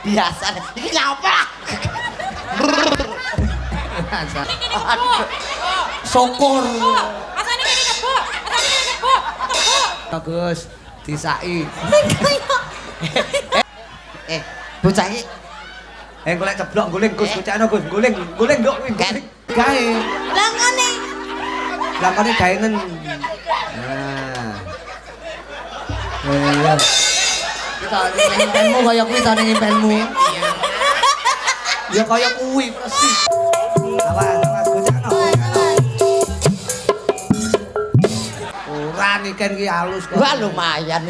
Biasa. Iki nyapa? Syukur. Asane kene kebo. Asane kene kebo. Kebo. Bagus, disaki. Eh, bocah iki Eh, golek ceblok guling Gus, gocekno Gus, guling, guling nduk kuwi guling. Gawe. Langane. Blangkone gaenen. Nah. Iya. Kita ning impenmu kaya kuwi ta ning impenmu. Ya kaya kuwi persis. Awas, awas gocekno. Ora niken ki halus kok. Wah lumayan.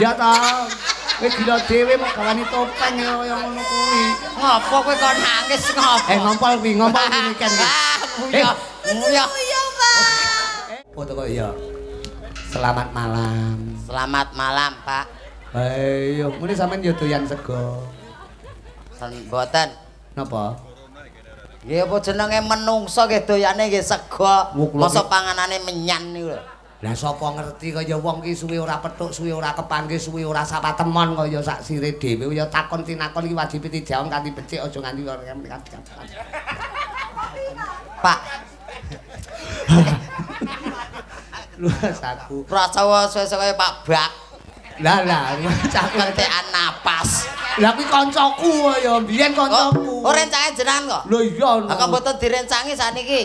Ya ta. Kowe gila dhewe mok gawani topeng ya kaya ngono kuwi. Ngopo kowe kok nangis ngopo? Eh ngompol kuwi, ngompol kuwi niken kuwi. Ah, nguyah. Nguyah. Iya, Pak. Foto kok iya. Selamat malam. Selamat malam, Pak. Ayo, ngene sampean ya doyan sego. Mboten. Napa? Nggih apa jenenge menungso nggih doyane nggih sego. Masa panganane menyan niku lho. Lah sapa ngerti kaya wong ki suwe ora petuk, suwe ora kepanggih, suwe ora sapa temon kaya sak sire dhewe ya takon tinakon iki wajib dijawab kanthi becik aja nganti ora. Pak, Luas aku. Prasawa suwe-suwe kaya Pak Bak. Lah lah, aku Kentekan napas. Lah kuwi kancaku ya, mbiyen kancaku. Oh, rencange jenengan kok? Lho iya. Lah kok mboten direncangi saniki?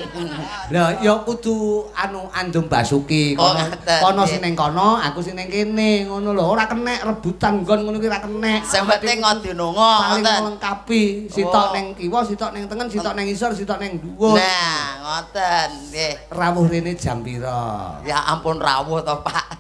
Lah ya kudu anu Andum Basuki Oh, kono. ngaten, Kono sing ning kono, aku sing ning kene, ngono lho. Ora kenek rebutan nggon ngono kuwi ora kenek. Sing penting ngodinonga saling ngoten. melengkapi, sitok Oh. ning kiwa, sitok ning tengen, sitok ning isor, sitok ning dhuwur. Nah, ngoten nggih. Rawuh rene jam pira? Ya ampun rawuh to, Pak.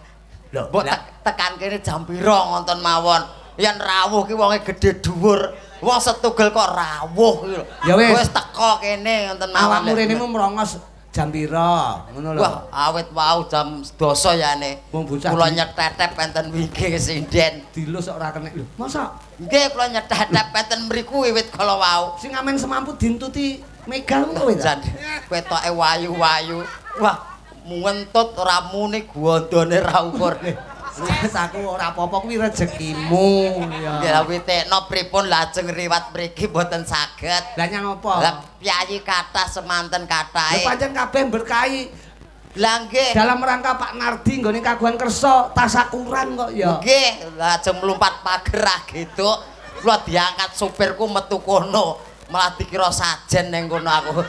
Lho, Mbok tekan kene jam pira ngonten mawon. Yen rawuh ki wonge gedhe dhuwur. Wong setugel kok rawuh ki lho. Ya wis. Wis teko kene ngonten mawon. Awakmu rene mu mrongos jam pira? Ngono lho. Wah, awit wau jam 10 yane. Wong bocah Kula nyetetep enten wingking sinden. Dilus kok ora kenek lho. Masa Nggih, kula nyetetep enten mriku wiwit kala wau. sing amen semampu dintuti Mega ngono kowe ta? Jan ketoke wayu-wayu. Wah, ngentut ora muni gondone ra ukur. Wis aku ora apa-apa kuwi rezekimu ya. Ya witekno pripun lajeng riwat mriki mboten saged. Lah nyang apa? Lah piyayi kathah semanten Lho kathahe. pancen kabeh berkahi Lah nggih. dalam rangka Pak Nardi nggone kagungan kersa tasakuran kok ya. Nggih, lajeng mlumpat pager ah gitu. Kula diangkat supirku metu kono, malah dikira sajen ning kono aku.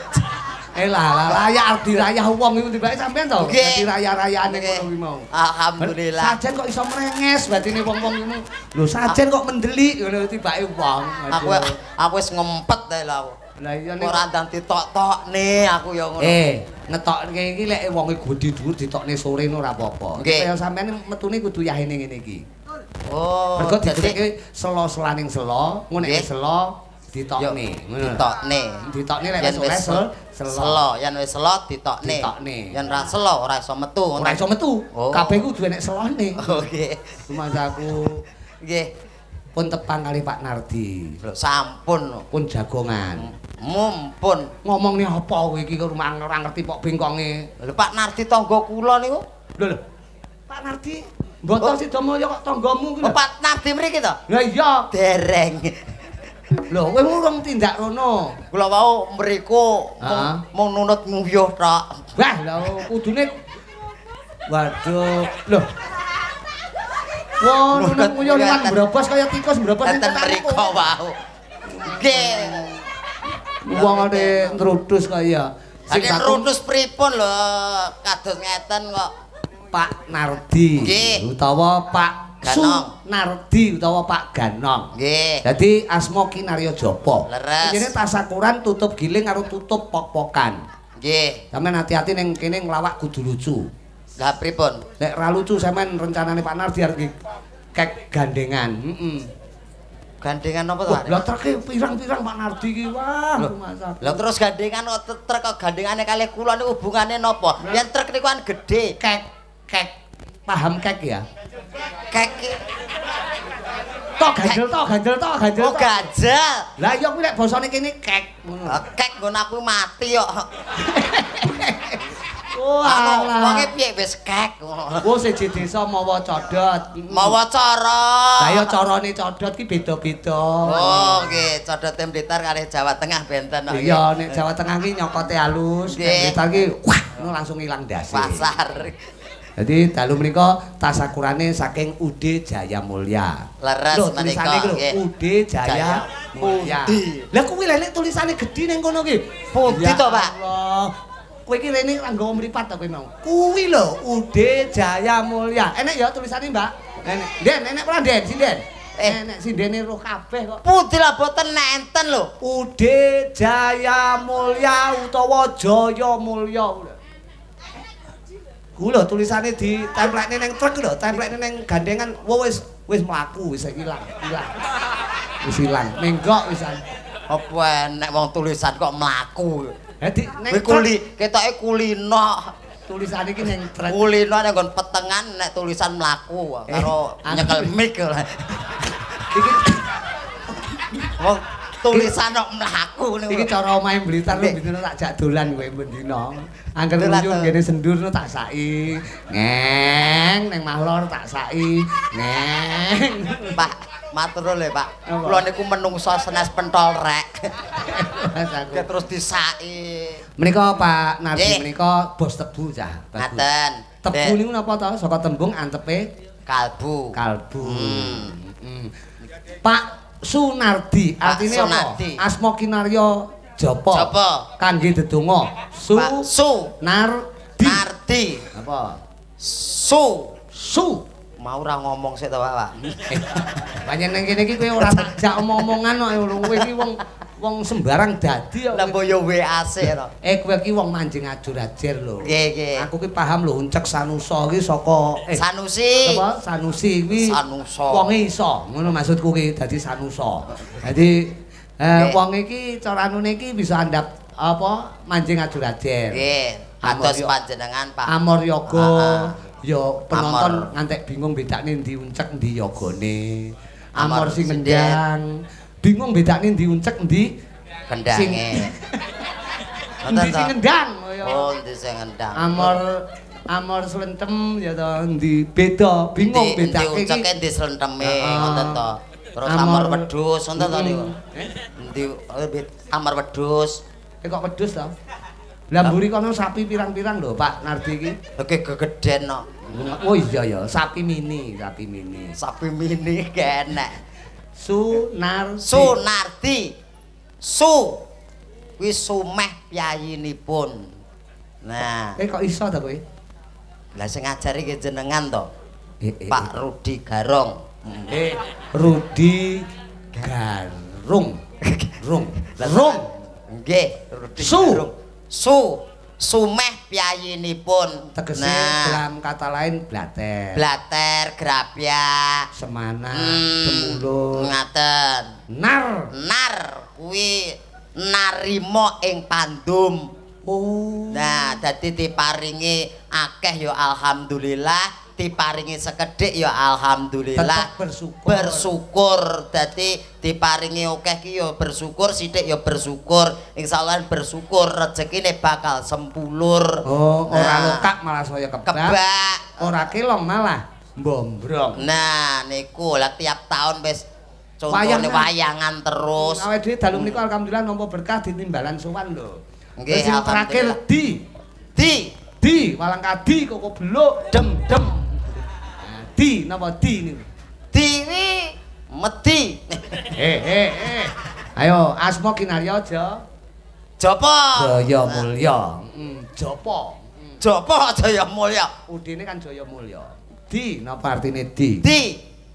Eh lah lah layak arep dirayah wong iku tibake sampean to. Nggih. Dadi raya-rayane Nggih. ngono kuwi mau. Alhamdulillah. Sajen kok iso mrenges batine wong-wong iku. Lho sajen kok mendelik ngono tibake wong. Aku wis ngempet ae lho aku. Lah iya nek Ora ndang ditok-tokne aku ya ngono. Eh, ngetokne iki lek wonge gedhe dhuwur ditokne sore ngono ora apa-apa. Nggih. Kaya sampean metune kudu yahene ngene iki. Oh, Mergo dadi digoleki selo-selaning selo, ngono nek Nggih. selo ditokne. Ngono. Ditokne. Ditokne lek wis oleh selo. Selo, yen wis selo ditokne. Ditokne. Yen ra selo ora iso metu. Ora iso metu. Oh. Kabeh kudu enek selone. Oke. Rumangsaku Nggih. pun tepang kali Pak Nardi. Lho sampun. Pun jagongan. Mumpun. Ngomongne apa kowe iki kok ora ngerti pok bengkonge. Lho Pak Nardi tangga kula niku. Lho lho. Pak Nardi mboten Oh. Sidamulya kok tanggamu ki Oh lho. Pak Nardi mriki to? Lah iya. Dereng. Lho kowe urung tindak rono. Kula wau mriku mung nunut nguyuh tok. Wah, lha kudune waduh. Lho. Wah, nunut nguyuh liwat mbrobos kaya tikus mbrobos ning Enten kotak mriko wau. Nggih. Wong ane nrudus kaya. Sing nrudus pripun lho kados ngeten kok. Pak Nardi utawa Pak Ganong. Sunardi utawa Pak Ganong. Nggih. Dadi asma Kinarya Japa. Leres. Jenenge tasakuran tutup giling karo tutup pok-pokan. Nggih. Sampeyan hati-hati ning kene nglawak kudu lucu. Lah pripun? Nek ra lucu sampean rencanane Pak Nardi arep kek gandengan. Heeh. Gandengan apa to? Wah, lah treke pirang-pirang Pak Nardi iki. Wah, rumangsaku. Lah terus gandengan kok trek kok gandengane kalih kula niku hubungane napa? Yen trek niku kan gedhe. Kek kek paham kek ya? Kek Tok ganjel tok ganjel tok ganjel. Oh ganjel. Lah iya kuwi lek basane kene kek ngono. Kek nggon aku mati kok. Oh, Anu, alah. wonge piye wis kek ngono. Wo siji desa mawa codot. Mawa cara. Lah ya carane codot ki beda-beda. Oh, nggih, codote Blitar kalih Jawa Tengah benten kok. Iya, nek Jawa Tengah ki nyokote halus, nek Nggih. Blitar ki wah, ngono langsung ilang ndase. Pasar. Jadi dalu menika tasakurane saking UD Jaya Mulya. Leres Lho, menika, tulisane iki lho, nggih. UD Jaya Jaya Mulya. Pundi? Lah kuwi lho nek tulisane gedhi ning kono ki. Pundi Ya to, Pak? Allah. Kowe iki rene ra nggawa mripat to kowe mau. Kuwi lho UD Jaya Mulya. Enek ya tulisane, Mbak? Enek. Den, enek ora, Den? Sinden. Enek sindene roh kabeh kok. Pundi lah boten enten lho. UD Jaya Mulya utawa Jaya Mulya. Ku lho tulisane ditemplekne ning truk lho, templekne ning gandengan. Wah wis wis mlaku wis ilang, ilang. Wis ilang. Menggok wisan. Apa enek wong tulisan kok mlaku. Dadi ning Kuwi kuli, ketoke kulino. Tulisane iki ning truk. Kulino ning nggon petengan nek tulisan mlaku karo nyekel mic. Iki wong tulisan kok mlaku niku. Iki cara omahe Blitar lho bendina tak jak dolan kowe bendina. Angger Dolan nguyuh to. ngene sendur no tak saki. Ngeng ning Mahlor tak saki. Ngeng. Pak, matur nuwun lho, Pak. Apa? Kula niku menungso senes pentol rek. Mas aku. Dia terus disaki. Menika Pak Nardi Nggih. menika bos tebu cah. Bagus. Ngaten. Tebu Dek, niku napa to? Saka tembung antepe kalbu. kalbu. Hmm. Mm. Pak Sunardi, Pak artine apa? Sunardi. Asma kinarya japa. Japa. Kangge dedonga. Su Pak Su Nardi. Nardi. Apa? Su. Su. Mau ora ngomong sik to, Pak, Pak. Pancen nang kene iki kowe ora tak jak omong-omongan kok kowe iki wong wong sembarang dadi kok. Lah mbok yo WA sik to. Kowe iki wong manjing ajur-ajer lho. Nggih, nggih. Aku ki paham lho uncek Sanusa iki saka Sanusi. Apa? Sanusi kuwi. Sanusa. Wonge iso, ngono maksudku ki dadi Sanusa. Dadi wong iki cara anune iki bisa andhap apa manjing ajur-ajer. Nggih. Amor Atos panjenengan, Pak. Amor yoga. Heeh. Ya penonton Amor. ngantek bingung bedakne ndi uncek ndi yogane. Amor Amor sing ngendang. Bingung bedakne ndi uncek ndi Kendange. Endi sing ngendang kaya. Oh, endi sing ngendang. Amor amor slentem ya to endi beda, bingung bedake bedake iki. Endi unceke endi slenteme ngoten to. Terus amor wedhus ngoten to niku. Endi amor wedhus. Kok wedhus to? Lah mburi kono sapi pirang-pirang lho Pak Nardi iki. Oke gegeden no. Oh iya ya, sapi mini, sapi mini. Sapi mini kenek. Sunardi. Sunardi. Su. Kuwi sumeh piyayinipun. Nah, Kok iso ta kowe? Lah sing ngajari ki jenengan to. Pak Rudi Garong. Rudi Garung. Rung. Rung. Nggih, Rudi Su. Garung. Su. Sumeh piyayinipun. Tegese nah, dalam kata lain blater. Blater, grapyak, semana, demulur. Ngaten. Nar. Nar kuwi narima ing pandum. Oh. Nah, dadi diparingi akeh ya alhamdulillah, diparingi sekedhik ya alhamdulillah. Tetep bersyukur. Bersyukur. Dadi diparingi akeh ki ya bersyukur, sithik ya bersyukur. Insyaallah bersyukur rezekine bakal sempulur. Oh, ora Nah, lokak malah saya kebak. Kebak. Ora kelong malah mbombrong. Nah, niku lah tiap tahun wis contone Wayangan. wayangan terus. Awake dhewe dalu menika alhamdulillah nampa berkah ditimbalan sowan lho. Nggih, Terus sing terakhir di Di walang kadi koko beluk dem dem. Nah, di napa di niku? Di kuwi medi. Ayo asma kinarya aja. Japa? Jaya Mulya. Japa. Japa Jaya Mulya. Udine kan Jaya Mulya. Di napa artine di? Di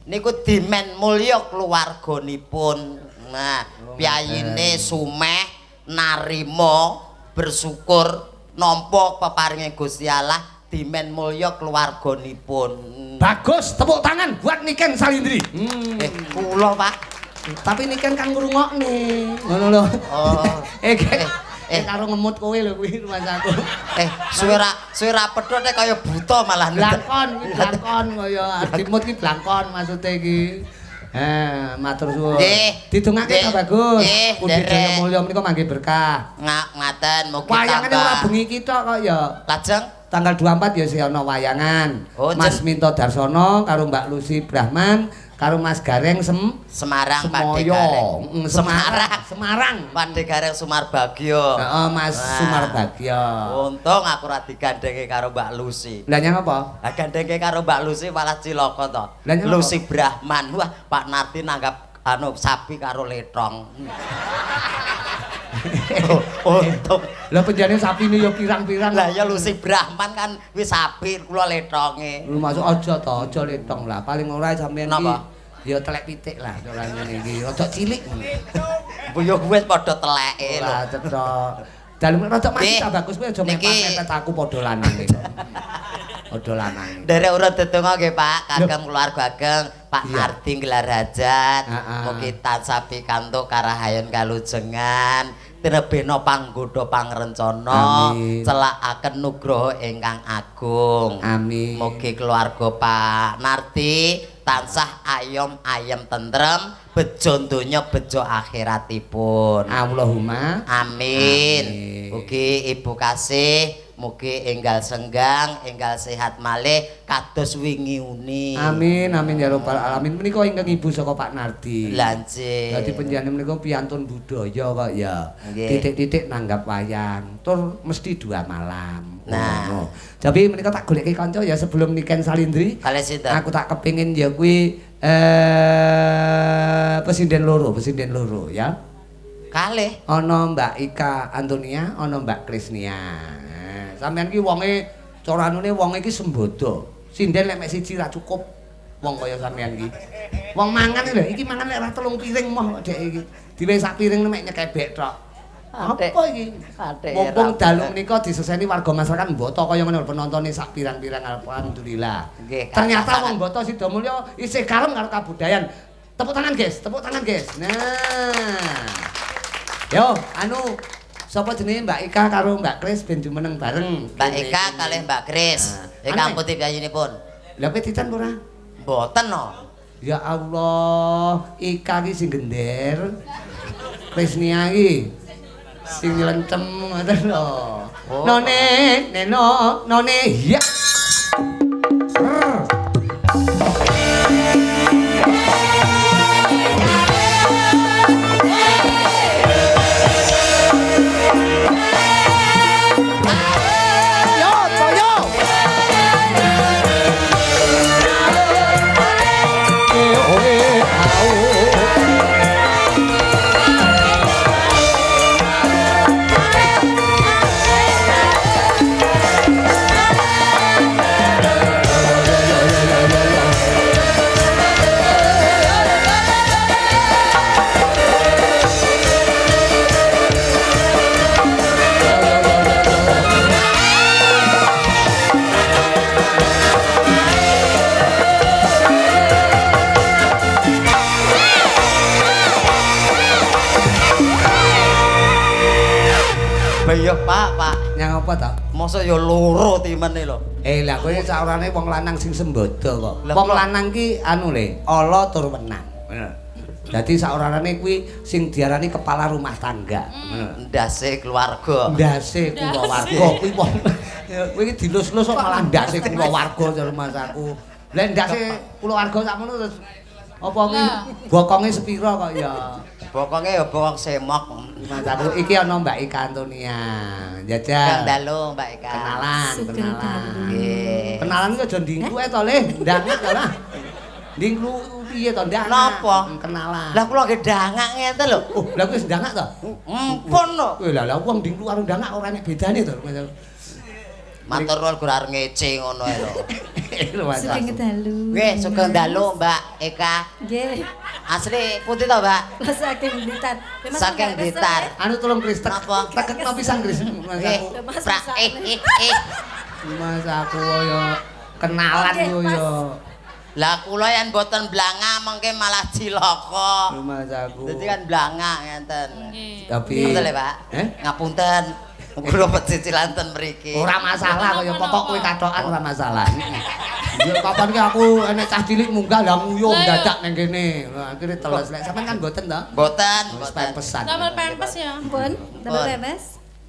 niku dimen mulya keluarganipun. Nah, piyayine sumeh narima bersyukur nampa peparinge Gusti Allah dimen mulya keluarganipun. Bagus, tepuk tangan buat Niken Salindri. Kula, Pak. Tapi Niken kan ngrungokne. Ngono lho. Oh. Karo ngemut kowe lho kuwi rumangsaku. Suwe ra pedhot nek kaya buta malah. Blangkon, kuwi blangkon kaya adimut ki blangkon maksude iki. Matur suwun. Nggih. Didongake ta Bagus. Nggih, Budi nderek. Jaya Mulya menika mangke berkah. Ngaten mugi Wayangane ora tambah. bengi iki tok kok ya. Lajeng Tanggal 24 ya sih ana wayangan. Oh, Mas Minto Darsono karo Mbak Lucy Brahman karo Mas Gareng Semarang Pak Semoyo. Gareng. Semarang, Semarang. Pak Gareng Sumarbagyo. Heeh, Mas Wah. Sumarbagyo. Untung aku ora digandhenge karo Mbak Lucy. Lah nyang apa? Lah gandhenge karo Mbak Lucy malah cilaka to. Lah nyapa? Lucy Brahman. Wah, Pak Nardi nanggap anu sapi karo letong. Oh, untung. Lah penjane sapine ya pirang-pirang. Lah ya Lucy Brahman kan wis sapi kula letonge. Lu masuk aja to, aja letong lah. Paling ora sampean iki Napa? ya telek pitik lah ora ngene iki. Rada cilik ngono. Bu yo wis padha teleke lho. Ora cetha. Dalem rada mati Nggih. ta bagus kowe aja Niki. mepet-mepet aku padha lanange kok. Padha lanange. Nderek urut dedonga nggih Pak, kagem keluarga ageng, Pak Iya. Nardi gelar hajat. Heeh. Mugi tansah pikantuk karahayon kalujengan, tinebena panggodha pangrencana, Amin. celakaken nugroho ingkang agung. Amin. Mugi keluarga Pak Nardi tansah ayom ayem tentrem, bejo donya bejo akhiratipun. Allahumma Amin. Amin. Mugi ibu kasih, mugi enggal senggang, enggal sehat malih kados wingi uni. Amin amin ya rabbal alamin. Menika ingkang ibu saka Pak Nardi. Lanjut. Dadi panjenengan menika piantun budaya kok ya. Nggih. Titik-titik nanggap wayang, tur mesti 2 malam. Nah. Ngono. Tapi menika tak goleki kanca ya sebelum Niken Salindri. Kalih sinten? Aku tak kepingin ya kuwi pesinden loro ya. Kalih. Ana Mbak Ika Antonia, ana Mbak Krisnia. Nah, sampean ki wonge cara anune wonge iki sembodo. Sinden lek mek siji ra cukup wong kaya sampean iki. Wong mangan lho, iki mangan lek ra 3 piring moh kok dek iki. Diwehi sak piring mek nyekebek tok. Atik. Apa iki? Atik, Mumpung ra- dalu menika diseseni warga masyarakat Mboto kaya ngono penontone sak pirang-pirang alhamdulillah. Nggih, Ternyata kathah wong Mboto Sidomulyo isih kalem karo kabudayan. Tepuk tangan, guys. Tepuk tangan, guys. Nah. Yo, anu sapa jenenge Mbak Ika karo Mbak Kris ben jumeneng bareng. Mbak Ika kalih Mbak Kris. Nah. Ingkang putih piyayinipun. Lha petitan ora? Mboten no. Ya Allah, Ika ki sing gender. Krisnia ki sing nyelencem ngoten lho. Oh. None, neno, none, ya. Yo, toyo. Eh, au. Beyok Pak, Pak. Nyang apa ta? Mosok ya loro timene lho. Eh lah kowe saurane wong lanang sing sembodo kok. Lah, Wong kula- lanang ki anu le, ala tur wenang. Ngono. Dadi saurane kuwi sing diarani kepala rumah tangga. Ngono. Ndase keluarga. Ndase kulawarga kuwi wong kowe iki dilus-lus kok malah ndase kulawarga jare masaku. Lah ndase kulawarga sakmono terus apa kuwi bokonge sepira kok ya. Bokonge ya bokong semok. Masaku iki ana Mbak Ika Antonia. Jajal. Kang dalu Mbak Ika. Kenalan, Sugeng kenalan. dalu. Nggih. Kenalan ki aja ndingku ae to, Le. Ndangak to lah. Ndingku piye to ndangak? Napa? Kenalan. Lah kula nggih ndangak ngeten lho. Oh, lah kuwi wis ndangak to? Empun lho. Kowe lah lah wong ndingku karo ndangak ora nek bedane to. Matur nuwun gur arep ngece ngono ae lho. Sugeng dalu. Nggih, sugeng dalu Mbak Eka. Nggih. Asli putih to, Mbak? Lah saking Blitar. Memang Saking nggak kesel, Blitar. ya? Anu tolong Kris, Napa? tekekno pisan Kris. Mas Nggih. aku. Mas, Pra mas, eh eh eh. Mas aku ya kenalan Oke, yo Mas. ya. Lah kula yen mboten blangah mengke malah cilaka. Mas aku. Dadi kan blangah ngenten. Tapi Ngapunten lho, Pak. Eh? Ngapunten. Kula pecicilan ten mriki. Ora masalah kaya pokok kowe kathokan ora masalah. Ya kapan ki aku enek cah cilik munggah lah nguyuh Lah, iya. dadak ning kene. Lah akhire teles. Lek sampean kan mboten to? Mboten, Wis mboten. pempesan. Damel pempes ya. Pun, damel Pun. pempes.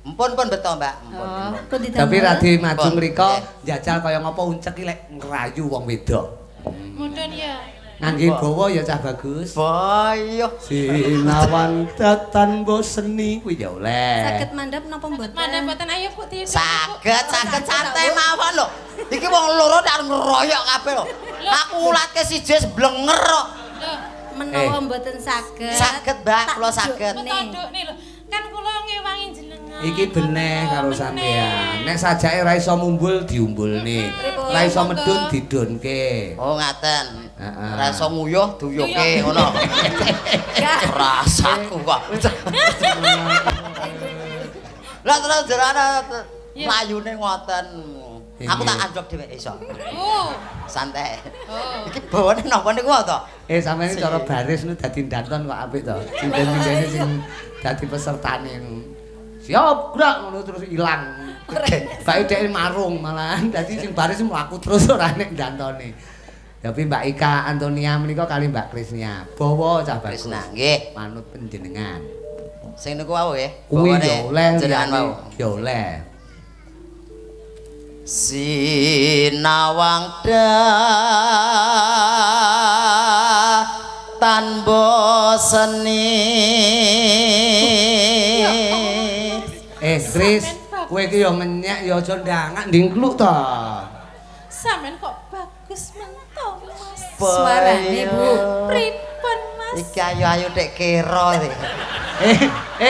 Mpun pun beto, Mbak. Mpun. Oh, Mpun. pun didamel. Tapi radi maju Pun, mriko nggih. njajal kaya ngapa uncek ki lek ngrayu wong wedok. Mudun ya. Ngangge bawa ya cah bagus. Boyo. Sinawan datan boseni kuwi ya oleh. Saged mandhap napa mboten? Mandhap mboten ayo Bu tidur. Saged, saged santai mawon lho. Iki wong loro tak ngeroyok kabeh lho. Aku ngulatke siji wis blenger kok. Lho, Menawa mboten saged. Saged, Mbak, kula saged. Nih lho. Kan kula ngewangi jenengan. Iki beneh karo sampean. Nek sajake ra iso mumbul diumbulne. Ra iso medun didunke. Oh, ngaten. Heeh. Ra iso nguyuh duyuke ngono. Rasaku kok. Lah terus jerane mlayune ngoten. Aku tak anjlok dhewe iso. Oh. Santai. Oh. Iki bawane napa niku to? Eh sampeyan iki cara baris nu dadi danton kok apik to. Sinden-sindene sing dadi pesertane. Siap, gerak ngono terus ilang. Bae dhek marung malahan dadi sing baris mlaku terus ora nek dantone. Tapi Mbak Ika Antonia menika kali Mbak Krisnia. Bawa cah bagus. Krisna, nggih. Manut panjenengan. Sing niku wau nggih. Kuwi ya oleh jenengan wau. Ya oleh. Sinawang tan boseni. Kris, kowe iki ya ngenyek ya aja ndangak ndingkluk to. Sampeyan kok bagus mento, Mas. Suarane, Bu. Pripun, Mas? Iki ayo-ayo tek kira iki.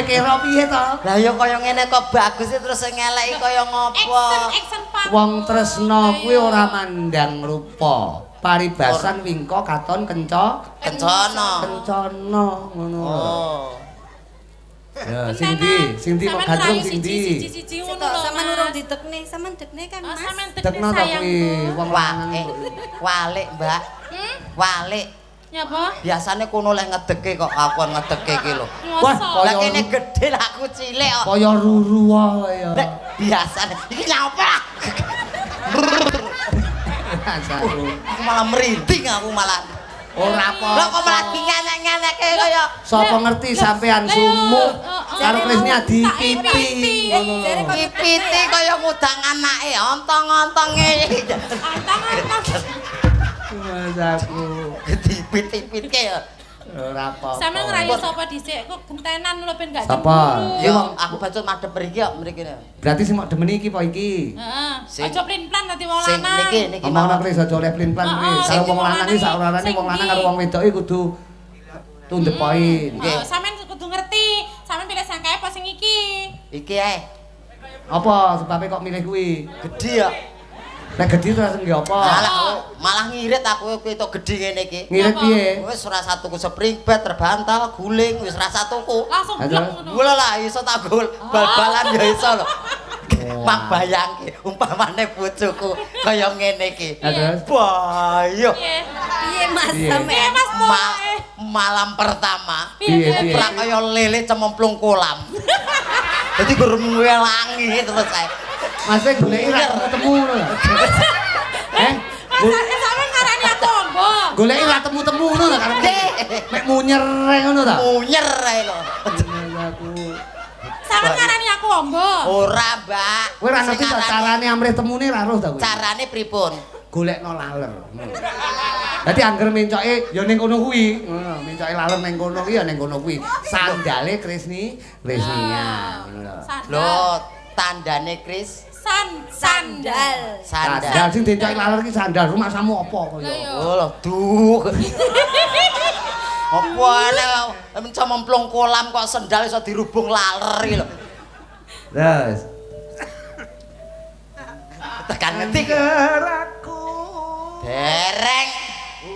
Kira piye to? Lah ya kaya ngene kok bagus terus sing ngeleki kaya ngopo? Action panggung. Wong tresna kuwi ora mandang rupa. Paribasan wingko katon kenca Kencana. kencana ngono. Oh. Ya sing ndi? Sing ndi kok gandrung sing ndi? Siji-siji ngono lho. Sampeyan urung ditekne, sampean dekne kan, Oh, Mas. sampean Dekno tekne ta kuwi sayangku. wong Wah, lanang. walik, Mbak. Hmm? Walik. Nyapa? Biasane kono lek ngedeke kok aku ngedeke iki lho. Wah, Mosok. Lah kene gedhe lah aku cilik kok. Kaya ruru wae ya. Lek biasane iki nyapa? Rasaku. Aku malah merinding aku malah. Ora apa. Lah kok malah dingenek-ngenekke kaya Sapa ngerti sampean sumuk karo Krisnia dipiti ngono lho. Ipiti kaya ngudang anake, ontong-ontonge. Antang-antang. Rasaku. Dipit-ipitke ya. Ora apa. Sampeyan ngrayu sapa dhisik kok gentenan lho ben gak Sapa? cemburu. Yo aku bacut madhep mriki kok mriki. Berarti sing mok demeni iki apa iki? Heeh. Sing- Aja plin-plan dadi wong Sing lanang. niki niki Omongno mawon. Kris aja oleh plin-plan Oh, Kris. oh, Karo sing wong lanang iki sing sakrarane wong lanang ndi? karo wong wedok iki kudu to the point. Nggih. Oh, sampeyan kudu ngerti. Sampeyan pilih sing kae apa sing iki? Iki ae. Apa sebabnya kok milih kuwi? Gedhi ya. Nek gedhi terus nggih apa? Malah malah ngirit aku ketok gedhi ngene iki. Ngirit piye? Wis ora tuku spring bed, terbantal, guling, wis ora tuku. Langsung Aduh. blek ngono. Gula lah iso tak gol bal-balan ya iso lho. Mak bayangke umpamane bojoku kaya ngene iki. Ya terus Bayo. Piye? Piye Mas Piye? Piye sampean? Mas Ma- malam pertama Piye, piye? ora kaya lele cemplung kolam. Dadi gur ngelangi terus ae. Mas e goleki ra temu-temu ngono lho. Eh? Mas, sampeyan ngarani aku ombo. Goleki ra temu-temu ngono ta karepe. Mek munyer ae ngono ta. Munyer ae lho. Aku. Sampeyan ngarani aku ombo. Ora, Mbak. Kowe ora Sing ngerti ta ngarani- carane amrih temune ra roh ta kowe? Carane pripun? Golekno laler. Dadi angger mencoke ya ning kono kuwi, ngono, mencoke laler ning kono kuwi ya ning kono kuwi. Sandale Krisni, Krisnia, ngono lho. Sandal. Lho, tandane Kris Sandal. sandal. Sandal sing diencoki laler ki sandal rumahsamu apa Lah kaya? iya. Oh, lho, duh. Apa ana cemplung kolam kok sendal iso dirubung laler iki lho. Terus Tekan ngendi ki? aku. Dereng,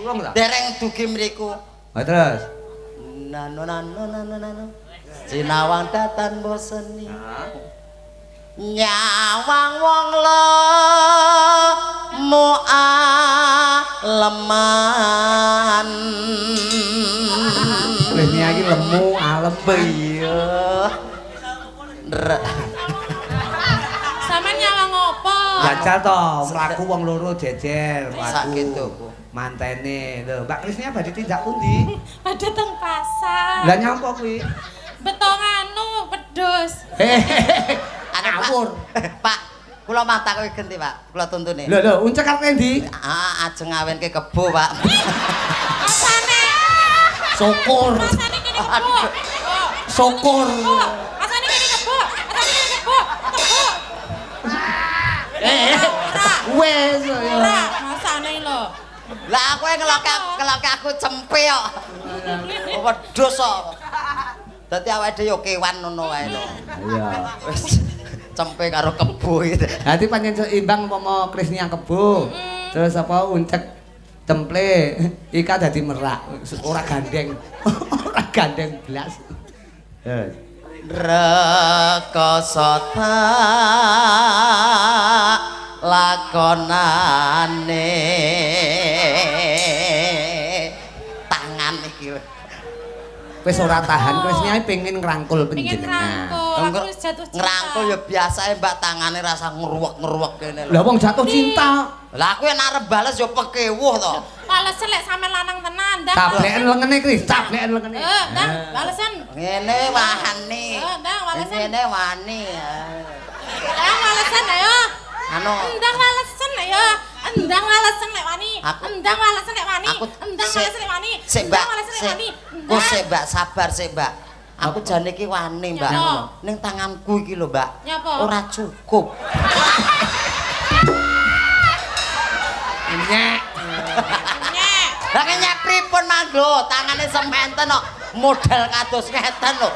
Urung ta? dereng dugi mriku. Ha terus. Nano nano nano nano. Sinawang datan boseni. Nyawang wong lemu aleman. Krisnia iki lemu alem. Iya. Sampeyan nyawang opo? Jajal to, mlaku wong loro jejer, mlaku. Sakitu, Bu. Mantene. Lho, Mbak Krisnia badhe tindak pundi? Padha teng pasar. Lah nyapa kuwi? Beto nganu wedhus. Hehehe. Ngawur. Pak, kula mah takoki genti, Pak. Kula tuntune. Lho lho, uncek arep endi? Ah, ajeng ngawenke kebo, Pak. Rasane. Syukur. Rasane kene kebo. Syukur. Rasane kene kebo. Rasane kene kebo. Kebo. Eh, wes ya. Ora, masane lho. Lah aku ngeloke aku cempe kok. Wedhus kok. Dadi awake dhewe yo kewan ngono wae lho. Iya. Wis cempe karo kebo iki. Dadi pancen seimbang umpama Krisnia kebo. Terus apa uncek cemple, Ika dadi merak, ora gandeng. Ora gandeng blas. Yes. Rekoso tak lakonane tangan iki. Wis ora tahan Krisnia pengen ngrangkul Pengen panjenengan. ngrangkul, aku wis jatuh cinta. Ngrangkul ya biasae Mbak tangane rasa ngruwek-ngruwek kene lho. Lah wong jatuh cinta. Lah aku yen arep bales ya pekewuh to. Balesen lek sampe lanang tenan, ndang. Tableken lengene Kris, tableken lengene. Eh, ndang, balesen. Ngene wani. Eh, ndang balesen. Ngene wani. Ndang balesen ayo. Anu Endang walesen ayo. Endang walesen lek wani. Endang walesen lek wani. Endang walesen lek wani. Sik, Mbak. Endang walesen lek wani. Ku sik, Mbak, sabar sik, Mbak. Aku jane iki wani, Mbak. Ning tanganku iki lho, Mbak. Ora cukup. Nyek. Nyek. Lah kenyek pripun mang lho, tangane sementen kok model kados ngeten lho.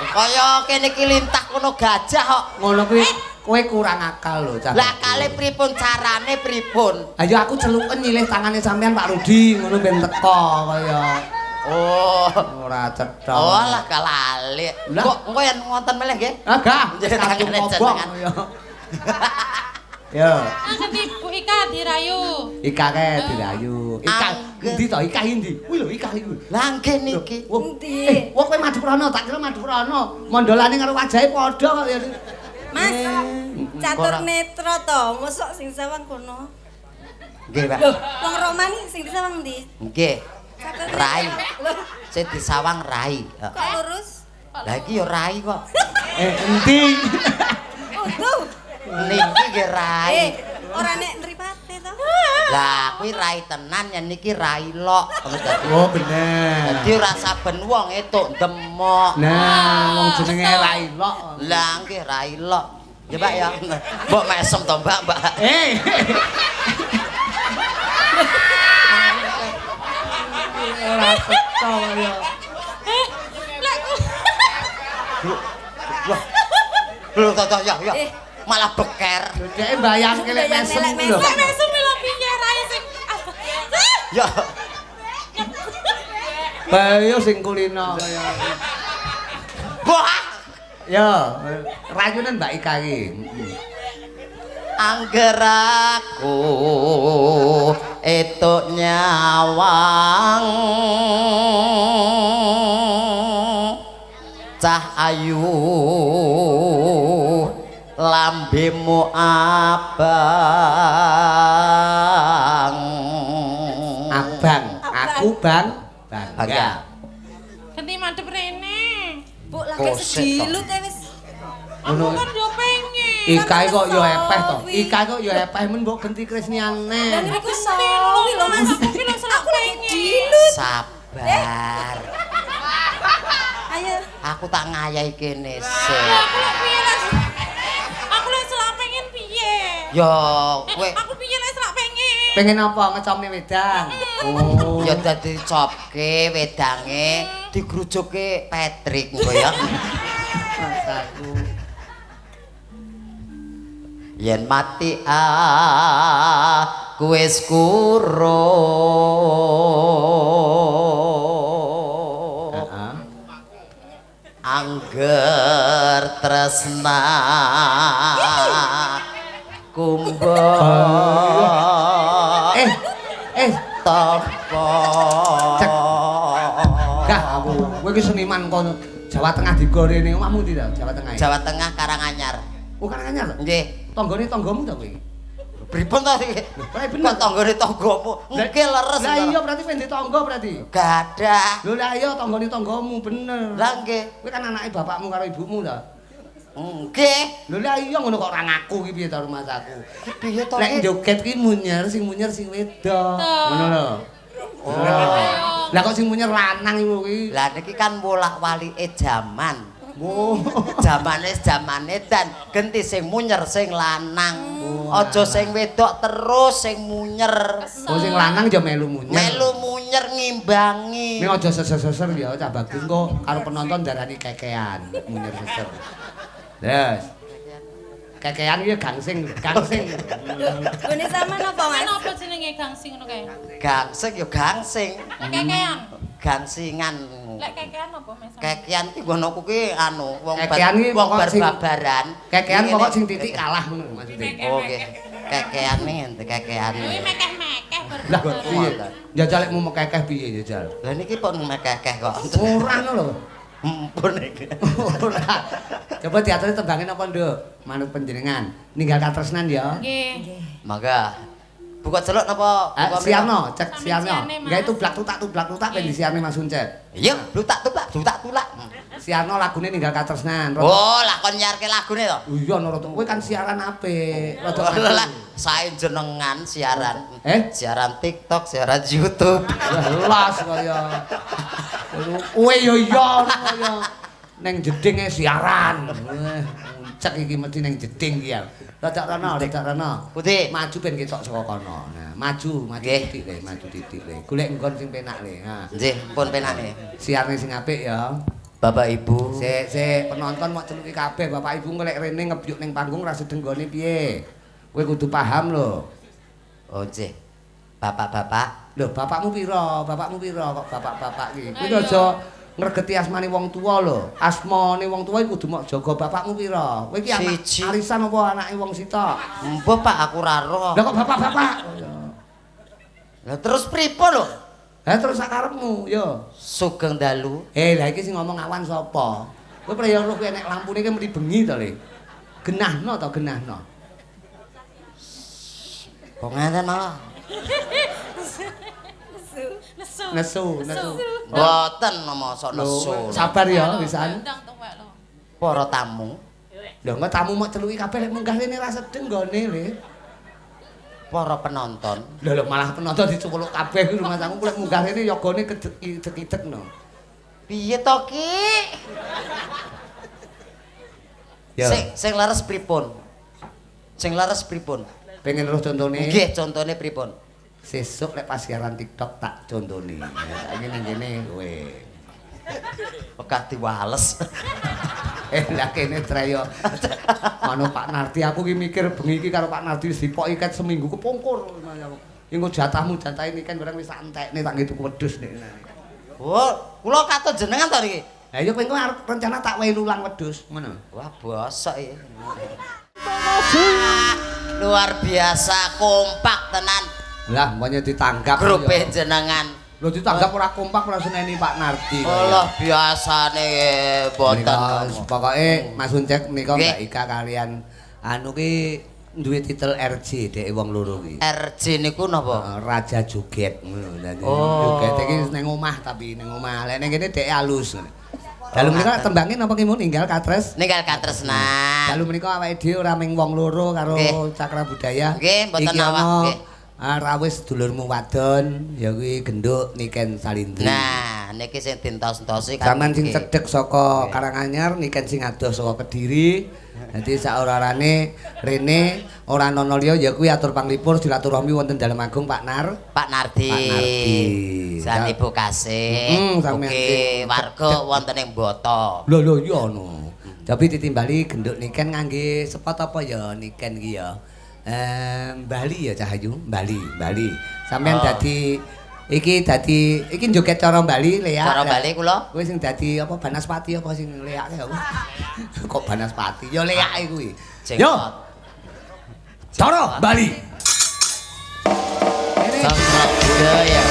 Kaya kene iki lintah kono gajah kok. Ngono kuwi kowe kurang akal lho, Cah. Lah kale pripun carane pripun? Ayo aku celuken nyilih tangane sampean Pak Rudi ngono ben teko kaya. Oh, ora cetha. Oh lah kalali. Kok engko yen ngonten meleh nggih? Ah gah, tangane kobong jenengan. ya. Ya. Ganti Bu Ika dirayu. Ika kae dirayu. Ika endi to? Ika endi? Kuwi lho Ika iku. Lah nggih niki. Endi? Wong kowe Madurana, tak kira Madurana. Mondolane karo wajahe padha kok ya. Mas, catur netra to, mosok sing sawang kono. Nggih, Pak. Lho, wong Romani sing disawang ndi? Nggih. Rai. Sing disawang rai. Kok lurus? Lah iki ya rai kok. Endi? Utuh. Niki nggih rai. Ora nek mripate to. Lah kuwi rai tenan yen niki rai lok. Oh bener. Dadi ora saben wong etuk demok. Nah, wong jenenge rai lok. Lah nggih rai lok. Ya Pak ya. Mbok mesem to Mbak, Mbak. Ora cetha ya. Lho to ya ya. Malah beker. Dheke mbayangke lek mesem lho. Lek mesem lho piye rai sing. Ya. Bayo sing kulino kaya. Wah. Ya, rayunan Mbak Ika iki. Angger aku etuk nyawang cah ayu lambemu abang. Abang, aku bang bangga. Ganti madhep rene. Bu lagi sedilut e wis. Aku kan yo pengen. Ika kok yo epeh to. Ika kok yo epeh men mbok genti Krisniane. Lah niku sawi lho Mas. Aku lagi dilut. Sabar. Ayo. Aku tak ngayahi kene sik. Aku lek piye lek. Aku lek selak pengen piye? Ya kowe. Aku piye lek selak pengen. Pengen apa ngecomne wedang? Oh. Ya dadi copke wedange digrujuke Patrick engko ya. Masaku. Yen mati aku wis kuro. Angger tresna kumbo. Topo. Gah aku kowe iki seniman kono Jawa Tengah digorene omahmu ndi ta Jawa Tengah? Jawa Tengah Karanganyar. Oh Karanganyar to? Nggih. Tanggane tanggamu ta kowe iki? Pripun to iki? Kok tanggane tanggamu? Nggih leres. Lah iya berarti kowe ndek tangga berarti. Gadah. Lho lah iya tanggane tanggamu bener. Lah nggih. Kowe kan anake bapakmu karo ibumu ta? Nggih. Lho lah iya ngono kok ora ngaku ki piye ta rumahku. Piye to? Lek joget ki munyer sing wedok. Ngono lho. Oh. Lah kok sing munyer lanang iku kuwi. Lah niki kan wolak-walike jaman. Oh. Jamane jamane dan genti sing munyer sing lanang. Aja sing wedok terus sing munyer. Oh sing lanang ya melu munyer. Melu munyer ngimbangi. Ning aja seser-seser ya cah bagus engko karo penonton darani kekean munyer seser. Terus. Kekean iki gangsing, gangsing. Gone sampean apa, Mas? Apa jenenge gangsing ngono kae? Gangsing ya gangsing. Lek kekean. Gangsingan. Lek kekean apa, Mas? Kekean ki nggonoku ki anu wong wong barbaran. Kekean pokok sing titik kalah ngono maksude. Oh nggih. Kekean nih, kekean. Kuwi mekeh-mekeh Lah piye? Jajal lek mau mekekeh piye jajal? Lah niki pun mekekeh kok. Ora ngono lho. Mpun iki. Ora. Coba diaturi tembangin apa, Nduk? Manut panjenengan. Ninggal katresnan ya. Nggih. Mangga. Buka celuk napa? Siarno, cek siarno. Enggak itu blak tutak ben disiarne Mas Uncet. Iya, blutak tutak, blutak tulak. Siarno lagune ninggal katresnan. Oh, lah kon nyiarke lagune to? Iya, no kowe kan siaran apik. Rada lah sae jenengan siaran. Siaran TikTok, siaran YouTube. Lah kaya. Kowe yo iya kaya neng jedinge siaran. Uncek iki mesti neng jeding iki ya. Rada rono, rada rono. Putih. Maju ben ketok saka kono. Nah, maju, maju titik le, maju titik le. Golek nggon sing penak le. Ha. Nggih, pun penake. Siarne sing apik ya. Bapak Ibu. Sik, sik, penonton mok celuki kabeh. Bapak Ibu ngelek rene ngebyuk ning panggung ra sedeng nggone piye. Kowe kudu paham lho. Oh, nggih. Bapak-bapak. Lho, bapakmu pira? Bapakmu pira kok bapak-bapak iki? Kuwi aja ngregeti asmane wong tuwa lho. Asmane wong tuwa iku kudu mok jaga bapakmu pira? Kowe iki anak arisan apa anake wong sitok? Mbah, Pak, aku ora roh. Lah kok bapak-bapak? Lah terus pripun lho? Lah terus sak karepmu, yo. Sugeng dalu. Lah iki sing ngomong awan sapa? Kowe praya roh kowe nek lampune iki mesti bengi to, Le. Genahno to, genahno. Kok ngeten malah. Nesu. Nesu, nesu. Mboten mosok nesu. Sabar ya wisan. Para tamu. Lho engko tamu mok celuki kabeh lek munggah rene ra sedeng nggone, Le. Para penonton. Lho lho malah penonton dicuweluk kabeh kuwi rumah tangku lek munggah rene yogane kedek-idek no. Piye to, Ki? Sing sing leres pripun? Sing leres pripun? Pengen roh contone? Nggih, contone pripun? Sesuk lek pas siaran TikTok tak contone. Saiki ning kene kowe. Wegah diwales. Lah kene treyo. Mano Pak Nardi aku ki mikir bengi iki karo Pak Nardi wis dipoki ket seminggu kepungkur. Engko jatahmu jatahe niken barang wis tak entekne tak nggih tuku wedhus nek. Oh, kula katut jenengan to niki. Lah iya kowe engko arep rencana tak wehi lulang wedhus ngono. Wah, bosok iki. Luar biasa kompak tenan. Lah, mboknya ditanggap grupe jenengan. Lho ditanggap ora kompak ora seneni Pak Nardi. Allah biasane mboten. Pokoke Mas Uncek menika Mbak Ika kalian anu ki duwe titel RJ dhek wong loro ki. RJ niku napa? Raja Joget ngono. Dadi joget iki ning omah tapi ning omah. Lek ning kene dhek alus. Dalu menika tembange napa ki ninggal katres? Ninggal katresnan. Dalu menika awake dhewe ora ming wong loro karo Cakra Budaya. Nggih, mboten awak nggih. Rawis dulurmu wadon ya kuwi genduk Niken Salindri. Nah, niki sing dientos-entosi kan. Sampeyan sing cedhek saka Karanganyar, Niken sing adoh saka Kediri. Dadi saora-orane rene ora ana liya ya kuwi atur panglipur silaturahmi wonten Dalem Agung Pak Nar. Pak Nardi. Pak Nardi. San Ibu Kasih. Ugi warga wonten ing Boto. Lho lho iya ono. Tapi ditimbali genduk Niken ngangge sepot apa ya Niken iki ya? Bali ya Cahayu, Bali, Bali. Sampeyan dadi iki dadi iki joget cara Bali leak. Cara Bali kula. Kuwi sing dadi apa Banaspati apa sing leake apa? Kok Banaspati? Ya leake kuwi. Yo. Cara Bali. Cakra Budaya.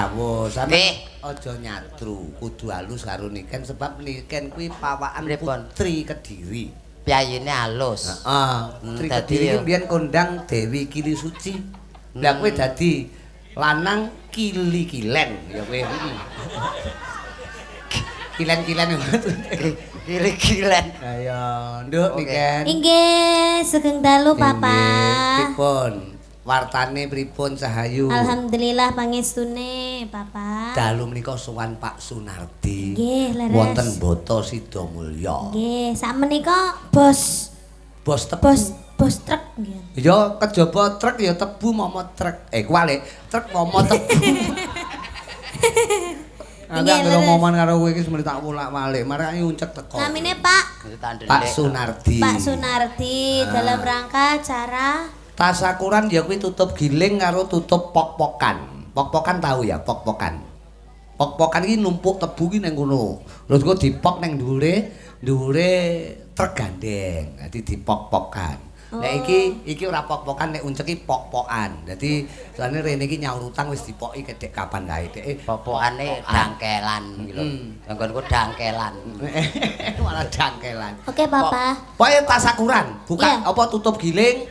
rawuh. Sampe aja nyadru, kudu halus karo Niken sebab Niken kuwi pawakan putri Kediri. Piyayine halus. Heeh, putri Kediri ki mbiyen kondang Dewi Kili Suci. Lah kowe dadi lanang kili-kilen ya kowe. Kilen-kilen. Kili-kilen. Lah ya, Nduk Niken. Inggih, sugeng dalu Papa. Pripun? Wartane pripun Cahayu? Alhamdulillah pangestune Papa. Dalu menika sowan Pak Sunardi. Nggih, leres. Wonten Boto Sidomulyo. Nggih, sakmenika bos bos tebu. Bos truk nggih. Ya kejaba truk ya tebu momo truk. Kuwalik, truk momo tebu. Aku anggere omongan karo kowe iki semene tak wolak-walik, marake uncek teko. Namine Pak Pak Sunardi. Pak Sunardi dalam rangka acara tasakuran ya kuwi tutup giling karo tutup pok-pokan. Pok-pokan tahu ya, pok-pokan. Pok-pokan iki numpuk tebu ki ning kono. Terus kok dipok ning dhuwure, dhuwure truk gandeng. Dadi dipok-pokan. Nek iki ora pok-pokan, nek uncek iki pok-pokan. Dadi soalnya rene iki nyaur utang wis dipoki kedek kapan kae dhek. Pok-pokane dangkelan iki lho. Nggonku dangkelan. Malah dangkelan. Oke, Papa. Pokoke tasakuran, buka apa tutup giling,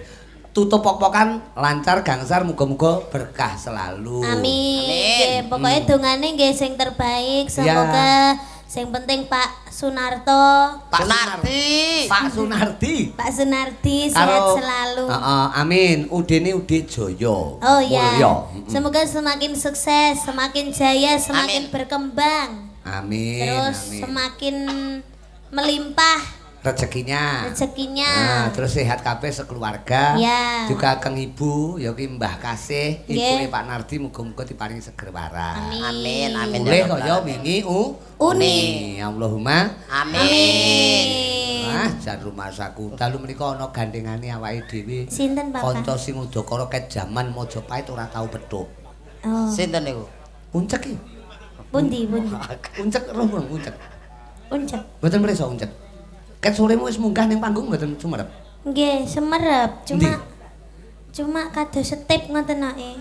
tutup pok-pokan, lancar gangsar, muga-muga berkah selalu. Amin. Amin. Pokoknya dongane nggih sing terbaik, semoga sing penting Pak Sunarto, Pak Sunardi, Pak Sunardi, Pak Sunardi sehat selalu. Amin. Udene Ude Jaya. Oh iya. Semoga semakin sukses, semakin jaya, semakin berkembang. Amin. Terus amin. Semakin melimpah rezekinya. Rezekinya. Nah, terus sehat kabeh sekeluarga. Ya. Juga keng ibu, ya ki Mbah Kasih, ibune Pak Nardi muga-muga diparingi seger waras. Amin. Amin. Mulih kaya wingi uni. Allahumma amin. Ah, jan rumasaku. Dalu menika ana gandengane awake dhewe. Sinten, Bapak? Kanca sing udakara ket jaman Majapahit ora tau petuk. Oh. Sinten niku? Uncek iki. Pundi, pundi? Uncek roh uncek. Uncek. Mboten mresa uncek. Ket soremu wis munggah ning panggung mboten sumerep? Nggih, semerep. Cuma kados setip ngoten ae.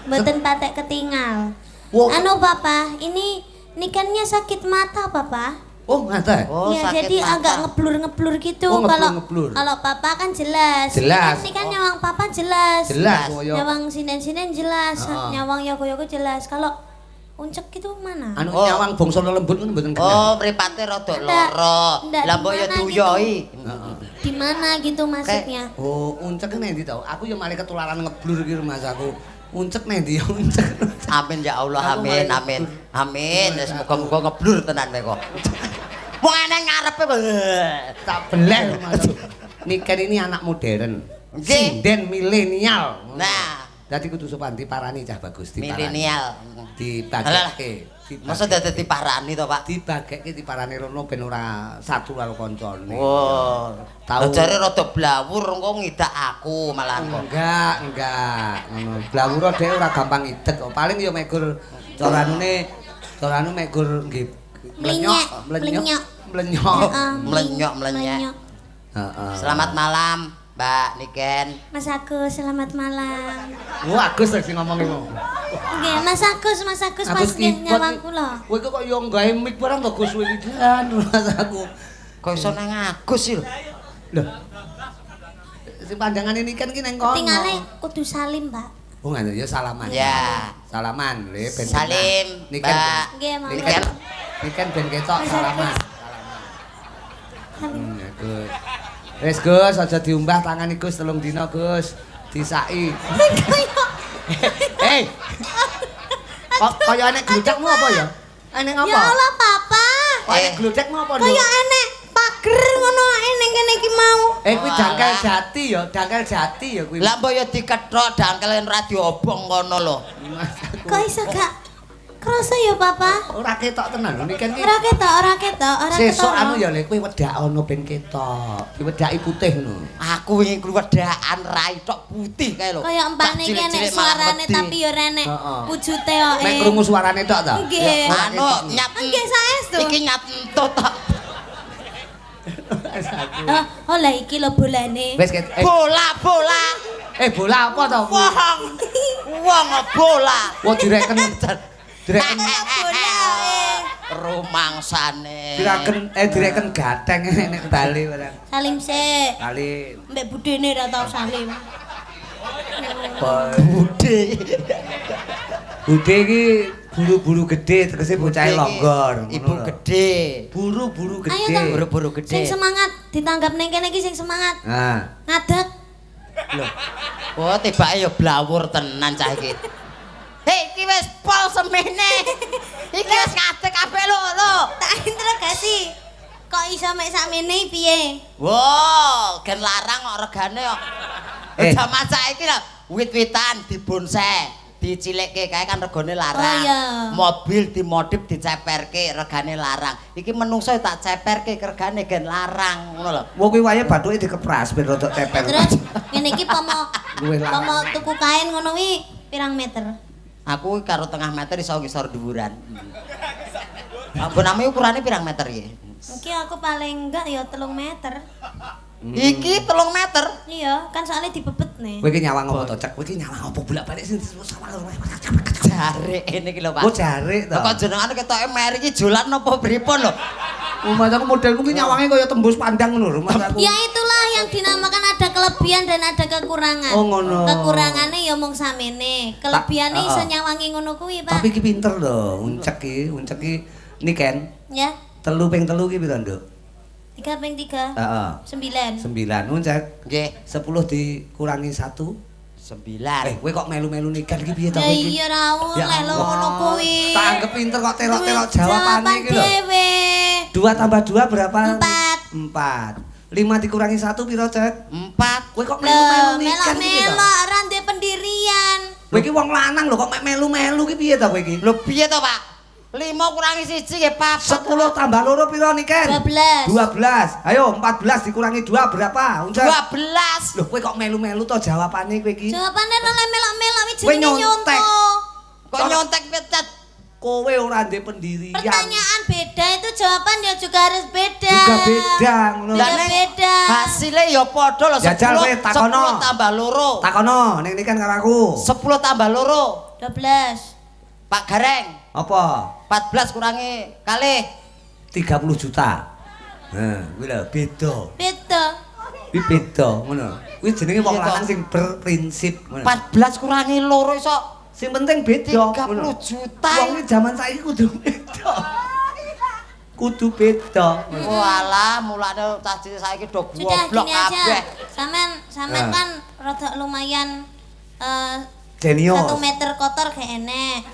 Mboten patek ketingal. Wow. Anu Papa, ini Nikennya sakit mata, Papa. Oh, ngaten. Oh, ya, sakit jadi mata. Agak ngeblur-ngeblur gitu. Oh, kalau kalau Papa kan jelas. Jelas. Ini kan nyawang Papa jelas. Jelas. Nyawang sinden-sinden jelas, nyawang yogo-yogo jelas. Kalau uncek itu mana? Anu nyawang bangsa lembut ngono mboten kenal. Oh, mripate rada lara. Lah mbok ya duyoi. Di mana gitu maksudnya? Oh, uncek nek ndi to? Aku ya malah ketularan ngeblur iki rumahku. Uncek nek ndi uncek. Amin ya Allah, amin, amin. Amin. Wis muga-muga ngeblur tenan kowe kok. Wong eneng ngarepe kok. Tak beleh rumahku. Niken ini anak modern. Sinden milenial. Nah, dadi kudu sopan diparani cah bagus diparani. Milenial. Dibageke. Masa dadi diparani to, Pak? Dibageke diparani rono ben ora satu karo kancane. Oh. Tau jare rada blawur engko ngidak aku malah kok. Enggak. Ngono. Blawur dhek ora gampang idek kok. Paling ya megur caranune megur nggih mlenyok. Mlenyok. Heeh. Selamat malam. Mbak Niken. Mas Agus, selamat malam. Wah, Agus sing ngomong iku. Nggih, Mas Agus, Mas Agus pas nyawang kula. Kowe kok yo nggawe mic barang to Gus kowe iki. Mas aku. Kok iso nang Agus sih lho. Lho. Sing panjangane Niken ki nang kono. Tingale kudu salim, Pak. Oh, ngono ya salaman. Ya. Salaman, le ben. Salim, Niken. Nggih, monggo. Niken. Niken ben ketok salaman. Salaman. Ya, Gus. Wis Gus, aja diumbah tangane Gus 3 dina Gus. Disaki. Hei. Kok kaya enek gludekmu apa ya? Enek apa? Ya Allah, Papa. Kok enek gludekmu apa, Nduk? Kaya enek pager ngono ae ning kene iki mau. Kuwi dangkel jati ya, dangkel jati ya kuwi. Lah mbok ya dikethok dangkel ora diobong kono lho. Kok iso gak Kroso ya, Papa? Ora ketok tenan lho Niken iki. Ora ketok, ora ketok, ora ketok. Sesuk anu ya le kowe wedak ana ben ketok. Diwedaki putih ngono. Aku wingi kuwi wedakan rai tok putih kae lho. Kaya empane iki enek suarane tapi ya ora enek wujute kok. Nek krungu suarane tok ta? Nggih. Anu nyat. Nggih saestu. Iki nyat entut tok. Oh lah iki lho bolane. Wis bola-bola. Bola apa to? Wong. Wong bola. Wah direken. Direken Rumangsane. Direken direken gateng nek bali barang. Salim sik. Salim. Mbek budene ra tau salim. Bude. Bude iki buru-buru gede tegese bocahe longgor. Ibu gede. Buru-buru gede. Buru-buru gede. Sing semangat ditanggap ning kene iki sing semangat. Nah. Ngadeg. Lho. Oh, tibake ya blawur tenan cah iki. Hei, iki wis pol semene. Iki wis ngadeg kabeh lho, lho. Tak interogasi. Kok iso mek sakmene piye? Wow, gen larang kok regane kok. Jaman saiki lho, wit-witan dibonsai, dicilikke kae kan regane larang. Oh, iya. Mobil dimodif diceperke regane larang. Iki menungso tak ceperke regane gen larang ngono lho. Wong kuwi wayahe bathuke dikepras ben rodok ceper. Terus ngene iki pomo tuku kain ngono kuwi pirang meter? Aku karo tengah meter iso ngisor dhuwuran. Ampun ame ukurane pirang meter iki? Iki aku paling enggak ya 3 meter. Iki 3 meter? Iya, kan soalnya dibebet nih. Kowe iki nyawang apa to, Cek? Kowe iki nyawang apa bolak-balik sing sawang. Jarik ini iki lho, Pak. Oh, jarik to. Kok jenengane ketoke meri iki jolan napa pripun lho? Mas aku modelmu ki nyawange kaya tembus pandang ngono lho, Mas aku. Ya itulah yang dinamakan ada kelebihan dan ada kekurangan. Oh, ngono. Kekurangane ya mung samene, kelebihane iso nyawangi ngono kuwi, Pak. Tapi iki pinter lho, uncek iki niken. Ya. 3 ping 3 ki piro, Nduk? 3 ping 3. Heeh. 9. 9. Uncek. Nggih. 10 dikurangi 1 9. Kowe kok melu-melu niken iki piye to kowe iki? Ya iya ra oleh lho ngono kuwi. Tak anggap pinter kok telok-telok jawabane iki lho. 2 tambah 2 berapa? 4. 4. 5 dikurangi 1 piro, Cek? 4. Kowe kok melu-melu niken iki to? Melok-melok ora ndek pendirian. Kowe iki wong lanang lho kok melu-melu ki piye to kowe iki? Lho piye to, Pak? 5 kurangi 1 nggih 4. 10 tambah 2 piro niken? 12. 12. Ayo 14 dikurangi 2 berapa? Uncek. 12. Lho kowe kok melu-melu to jawabane kowe iki? Jawabane ora melok-melok iki jenenge nyontek. Kok nyontek petet? Kowe ora ndek pendirian. Pertanyaan beda itu jawaban ya juga harus beda. Juga beda ngono. Juga beda. Hasilnya ya padha lho 10 10 tambah 2. Takono ning niken karo aku. 10 tambah 2. 12. Pak Gareng. Apa? 14 kurangi kalih 30 juta. Nah, kuwi lho beda. Beda. Kuwi beda ngono. Kuwi jenenge wong lanang sing berprinsip ngono. 14 kurangi 2 iso sing penting beda 30 juta. Wong iki jaman saiki kudu beda. Kudu beda. Walah, mulane cah cilik saiki do goblok kabeh. Sampean kan rada lumayan jenius. 1 meter kotor gak enek.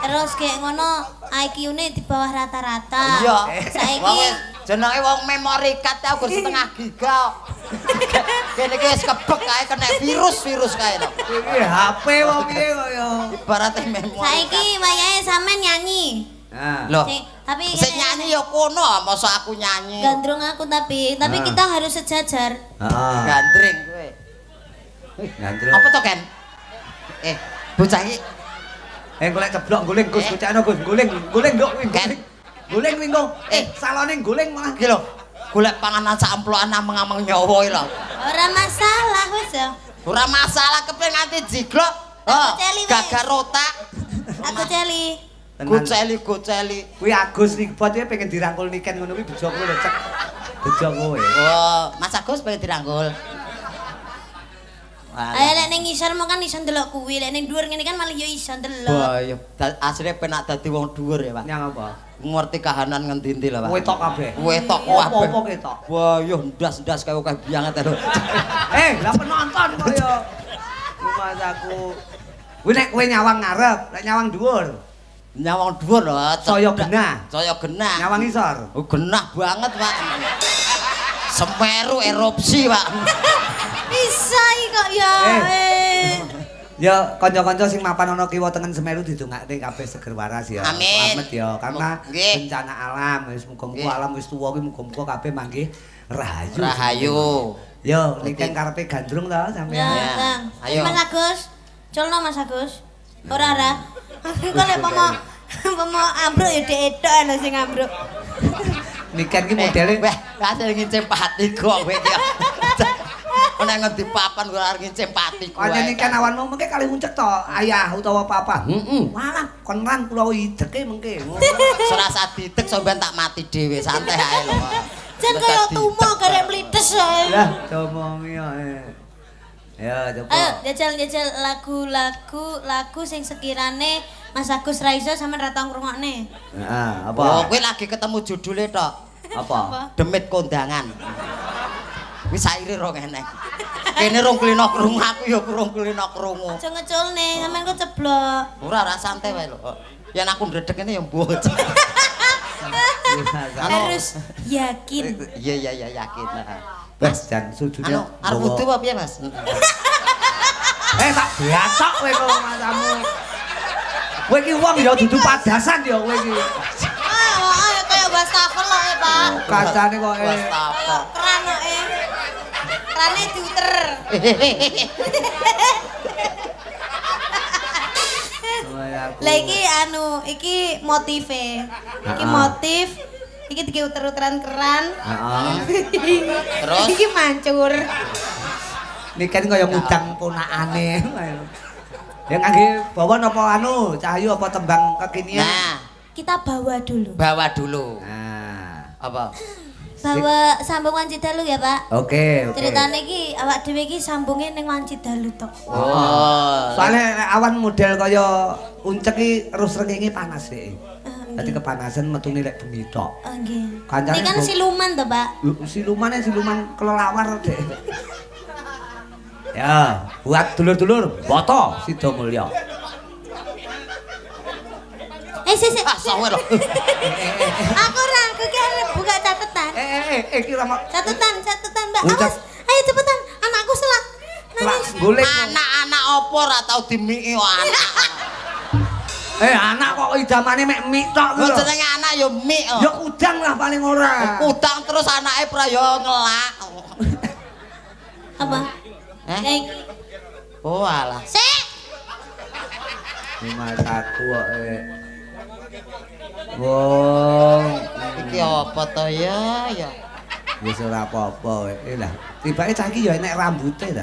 Terus kayak ngono IQ-ne di bawah rata-rata. Iya. Saiki jenenge wong memori card aku setengah giga. Kene iki wis kebek kae kena virus-virus kae lho. Iki HP wong piye kok ya. Ibarate memori. Saiki wayahe sampean nyanyi. Lho. Tapi sing nyanyi ya kono, mosok aku nyanyi. Gandrung aku tapi kita harus sejajar. Heeh. Gandring kowe. Gandrung. Apa to, Ken? Bocah iki. Golek ceblok guling Gus, gocekno Gus, guling, guling nduk kuwi. Guling kuwi engko. Salone guling malah. Iki lho, golek panganan sak amplokan ameng-ameng nyawa iki lho. Ora masalah wis ya. Ora masalah kepen nganti jiglok. Gagar otak. Aku celi. Goceli, goceli. Kuwi Agus Nikbot iki pengen dirangkul niken ngono kuwi bejo kowe lho, Cek. Bejo kowe. Oh, Mas Agus pengen dirangkul. Ayo lek ning ngisor mau kan iso ndelok kuwi, lek ning dhuwur ngene kan malah ya iso ndelok. Wah, ya asline penak dadi wong dhuwur ya, Pak. Nyang apa? Ngerti kahanan ngendi-endi lho, Pak. Wetok kabeh. Wetok kabeh. Apa-apa ketok. Wah, yo ndas-ndas kaya akeh banget lho. Lah penonton kok ya. Mas aku. Kuwi nek kowe nyawang ngarep, nek nyawang dhuwur. Nyawang dhuwur lho, saya genah. Saya genah. Nyawang ngisor. Oh, genah banget, Pak. Semeru erupsi, Pak. Bisa kok ya. Ya kanca-kanca sing mapan ana kiwa tengen Semeru didongakne kabeh seger waras ya. Amin. Slamet ya karena bencana alam wis muga-muga alam wis tuwa kuwi muga-muga kabeh manggih rahayu. Rahayu. Yo niken karepe gandrung to sampean. Ya, Ayo. Mas Agus, culno Mas Agus. Ora ora. Engko lek pomo ambruk ya dhek ethok lho sing ambruk. Niken ki modele weh, hasil ngincim pati kok kowe iki. nang ngendi papan gue arep ngincim patiku. Pancen iki kan awanmu mengke kali uncek to, ayah utawa papa. Heeh. Walah, kon ran kula ideke mengke. Serasa didek sampean tak mati dhewe, santai ae lho. Jan kaya tumo garek mlites ae. Lah, domongi ae. Ya, coba. Ayo jajal-jajal lagu-lagu lagu sing sekirane Mas Agus ra iso sampean ra tau ngrungokne. Heeh, apa? Oh, kowe lagi ketemu judule tok. Apa? Demit kondangan. Wis saire rong eneng. Kene rong klino krungu, aku ya rong klino krungu. Aja ngeculne, sampean kok ceblok. Ora ora santai wae lho. Yen aku ndredeg ngene ya mbuh. Harus yakin. Iya iya iya yakin. Wes jan sujune. Anu arep wudu apa piye, Mas? Eh tak biacok kowe kok masamu. Kowe iki wong ya dudu padasan ya kowe iki. Ah, kaya wastafel kok, Pak. Kacane kok Wastafel. Keran kok. Kerane diuter. Lah iki anu, iki motive. Iki motif, iki dike uter-uteran keran. Heeh. Terus iki mancur. Niki kan kaya ngudang ponakane. Ya ngangge bawa napa anu, Cahyu apa tembang kekinian? Nah, kita bawa dulu. Bawa dulu. Nah, apa? Bawa sambung Wanci Dalu ya, Pak. Oke, oke. Ceritane iki awak dhewe iki sambunge ning Wanci Dalu tok. Oh. Soale awan model kaya uncek iki terus srengenge panas sih. Dadi kepanasan metune lek bengi tok. Oh nggih. Kancane Ini kan siluman to, Pak. Silumane siluman kelelawar, Dek. Ya, buat dulur-dulur Boto Sidomulyo. Sik. Ah, sawe lho. Aku ora, aku ki arep buka catatan. Iki ora catatan, Mbak. Awas. Ayo cepetan, anakku selak. Nangis. Golek. Anak-anak opo ora tau dimiki kok anak. Anak kok idamane mek mik tok kuwi. Jenenge anak ya mik. Ya kudang lah paling ora. Kudang terus anake pra ya ngelak. Apa? Eh? Oh alah. Sik. Mataku kok. Wong iki apa to ya ya. Wis ora apa-apa kowe. Lah, tibake cah iki ya enek rambute ta.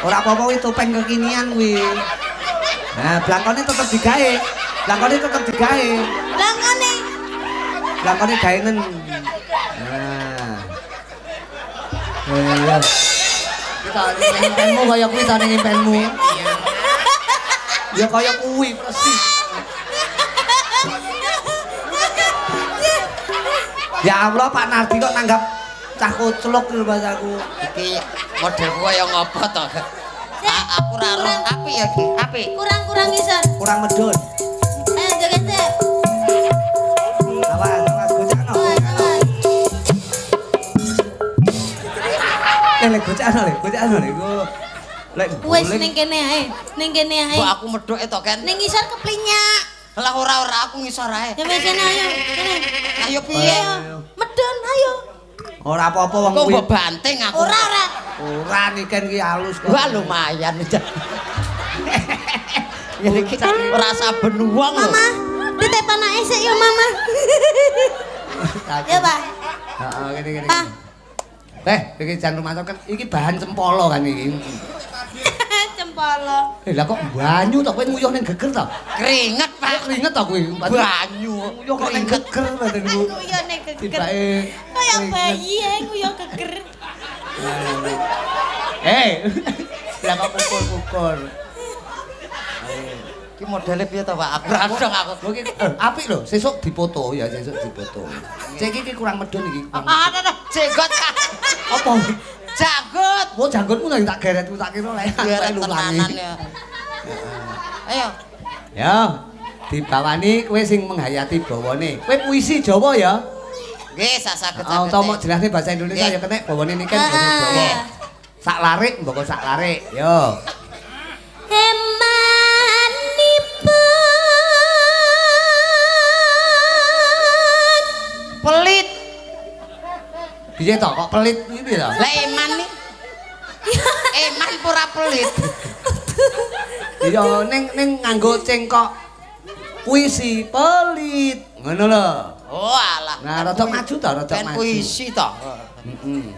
Ora apa-apa kuwi topeng kekinian kuwi. Nah, blangkone tetep digawe. Blangkone tetep digawe. Blangkone. Blangkone gaenen. Nah. Iya. Kita ning impenmu kaya kuwi ta ning impenmu. Ya kaya kuwi persis. Ya Allah Pak Nardi kok nanggap cah koclok lho Mas aku. Iki modelku kaya ngopo to? Aku ora roh apik ya iki, apik. Kurang-kurang isor. Kurang medun. Ayo joget sik. Awas, awas gocakno. Lek gocakno lek, gocakno lek. Lek wis ning kene ae, ning kene ae. Kok aku medhoke to, Ken? Ning ngisor keplinyak. Lah ora-ora aku ngisor ae. Ya wis kene ayo, kene. Ayo piye? Medun ayo. Ora apa-apa wong kuwi. Kok kuwi. mbok banting aku. Ora ora. Ora niken ki halus kok. Wah lumayan. Ngene iki ora saben wong lho. Mama, titip anake sik ya Mama. Ya, Pak. Heeh, ngene ngene. Eh, iki jan rumah kan iki bahan cempolo kan iki. Cempolo. Lah kok banyu to kowe nguyuh ning geger to? Keringet, Pak. Keringet to kowe. Banyu. Nguyuh kok ning geger badan ku. Nguyuh ning geger. Tibake kaya bayi ae nguyuh geger. Lah kok pukul-pukul. Iki modele piye to, Pak? Aku ora dong aku. Lho iki apik lho, sesuk dipoto ya, sesuk dipoto. Cek iki kurang medun iki. Ah, jenggot. Apa? Janggut. Oh, janggutmu lho tak geretku tak kira lek tenanan ya. Ayo. Ya, dibawani kowe sing menghayati bawane. Kowe puisi Jawa ya? Nggih, sak-saged. Heeh, utawa mok jelasne bahasa Indonesia ya kenek bawane niki kan basa Jawa. Sak larik mbok sak larik. Yo. Emanipun pelit. Piye to kok pelit kuwi piye to? Lah eman nih. Eman pura pelit. Iya ning nganggo cengkok puisi pelit. Ngono lho. Oh alah. Nah, rada maju to, rada Ben maju. Puisi to. Heeh.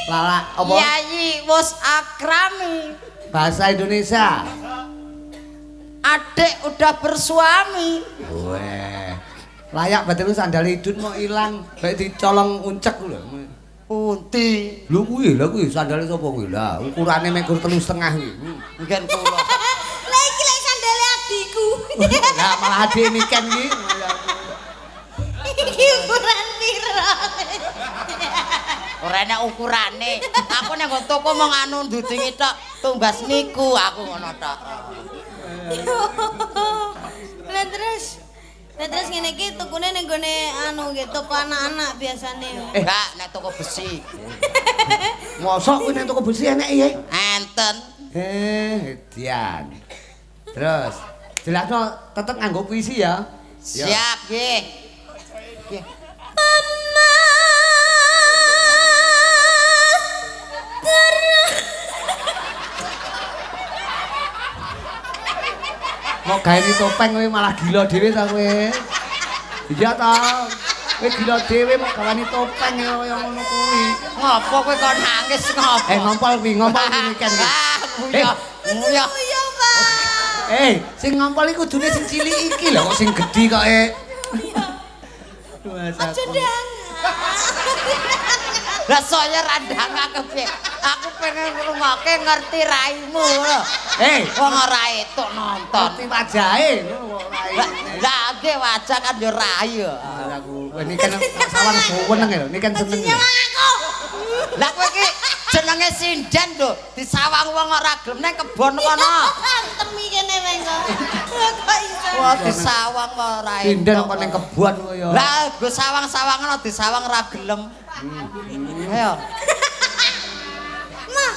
Lala apa? Yayi wis akrami. Bahasa Indonesia. Adik udah bersuami. Weh. Layak berarti lu sandal idun mau ilang, baik dicolong uncek lho. Pundi? Lho kuwi, lha kuwi sandale sapa kuwi? Lah ukurane mek gur 3,5 kuwi. Mungkin kula. Lah iki lek sandale adikku. Lah malah adik niken iki. Iki ukuran piro? Ora enak ukurane. Aku nang nggon toko mong anu ndudingi tok, tumbas niku aku ngono tok. Lah terus ngene iki tukune ning gone anu nggih toko anak-anak biasane. Enggak, nek toko besi. Mosok kuwi ning toko besi enek ya? Enten. Edian. Terus jelasno tetep nganggo puisi ya. Siap nggih. Nggih. Mau gawe topeng kowe malah gila dhewe ta kowe. Iya ta. Kowe gila dhewe mau gawani topeng kaya ngono kuwi. Ngopo kowe kok nangis ngopo? Ngompol kuwi, ngompol kuwi niken kuwi. Ah, nguyah. Nguyah. Iya, Pak. Sing ngompol iki kudune sing cilik iki lho kok sing gedhi kok e. Aja ndang. Lah saya randang aku piye? Aku pengen ngrungokke ngerti raimu lho. Wong ora etuk nonton. Ngerti wajahe ngono kok rai. Lah nggih wajah kan yo rai yo. Aku kowe niken sawang seneng lho, niken seneng. Nyawang aku. Lah kowe iki jenenge sinden lho, disawang wong ora gelem nang kebon kono. Temi kene wae kok. Kok iso. Wah disawang ora etuk. Sinden kok ning kebon kaya. Lah go sawang-sawangan disawang ora gelem. Ayo. Ma.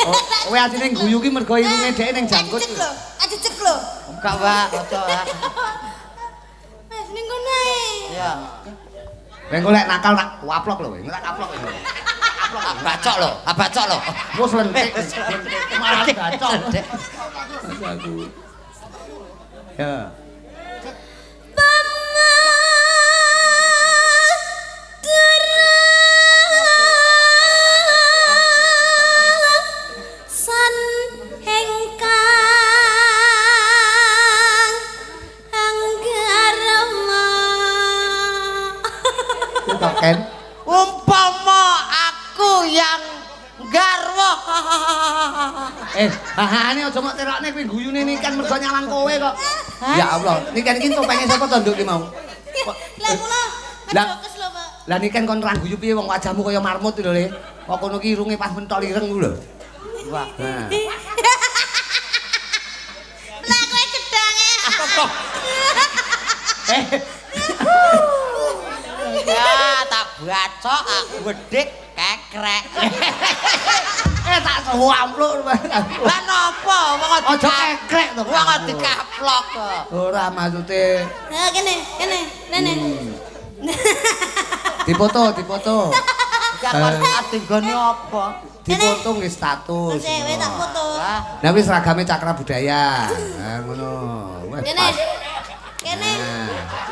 Oh, kowe asline guyu ki mergo irunge dhek ning janggut. Ajecek lho, ajecek lho. Enggak, Pak, aja. Wes ning kono ae. Iya. Kowe engko lek nakal tak waplok lho kowe, tak kaplok kowe. Bacok lho, bacok lho. Wes lentik. Malah bacok. Aku. Ya. San engkang anggarma. Ken. Umpama aku yang garwa. Hahane aja mok terokne kuwi guyune niken mergo nyawang kowe kok. Ya Allah, niken iki topenge sapa to nduk ki mau? Lah kula ngejokes lho, Pak. Lah niken kon ra guyu piye wong wajahmu kaya marmut lho, Le. Kok kono ki irunge pas mentol ireng ku lho. Wah. Nah. Lah kowe gedange. Aku kok. Ya, tak bacok aku wedhik kekrek. Tak suampluk. Lah napa wong aja kekrek to. Wong dikaplok kok. Ora maksude. Ha kene, kene, rene. Dipoto, dipoto. Gak ati nggone apa? Dipoto nggih status. Wis wis tak foto. Lah wis seragame Cakra Budaya. Nah ngono. Wes. Kene. Kene.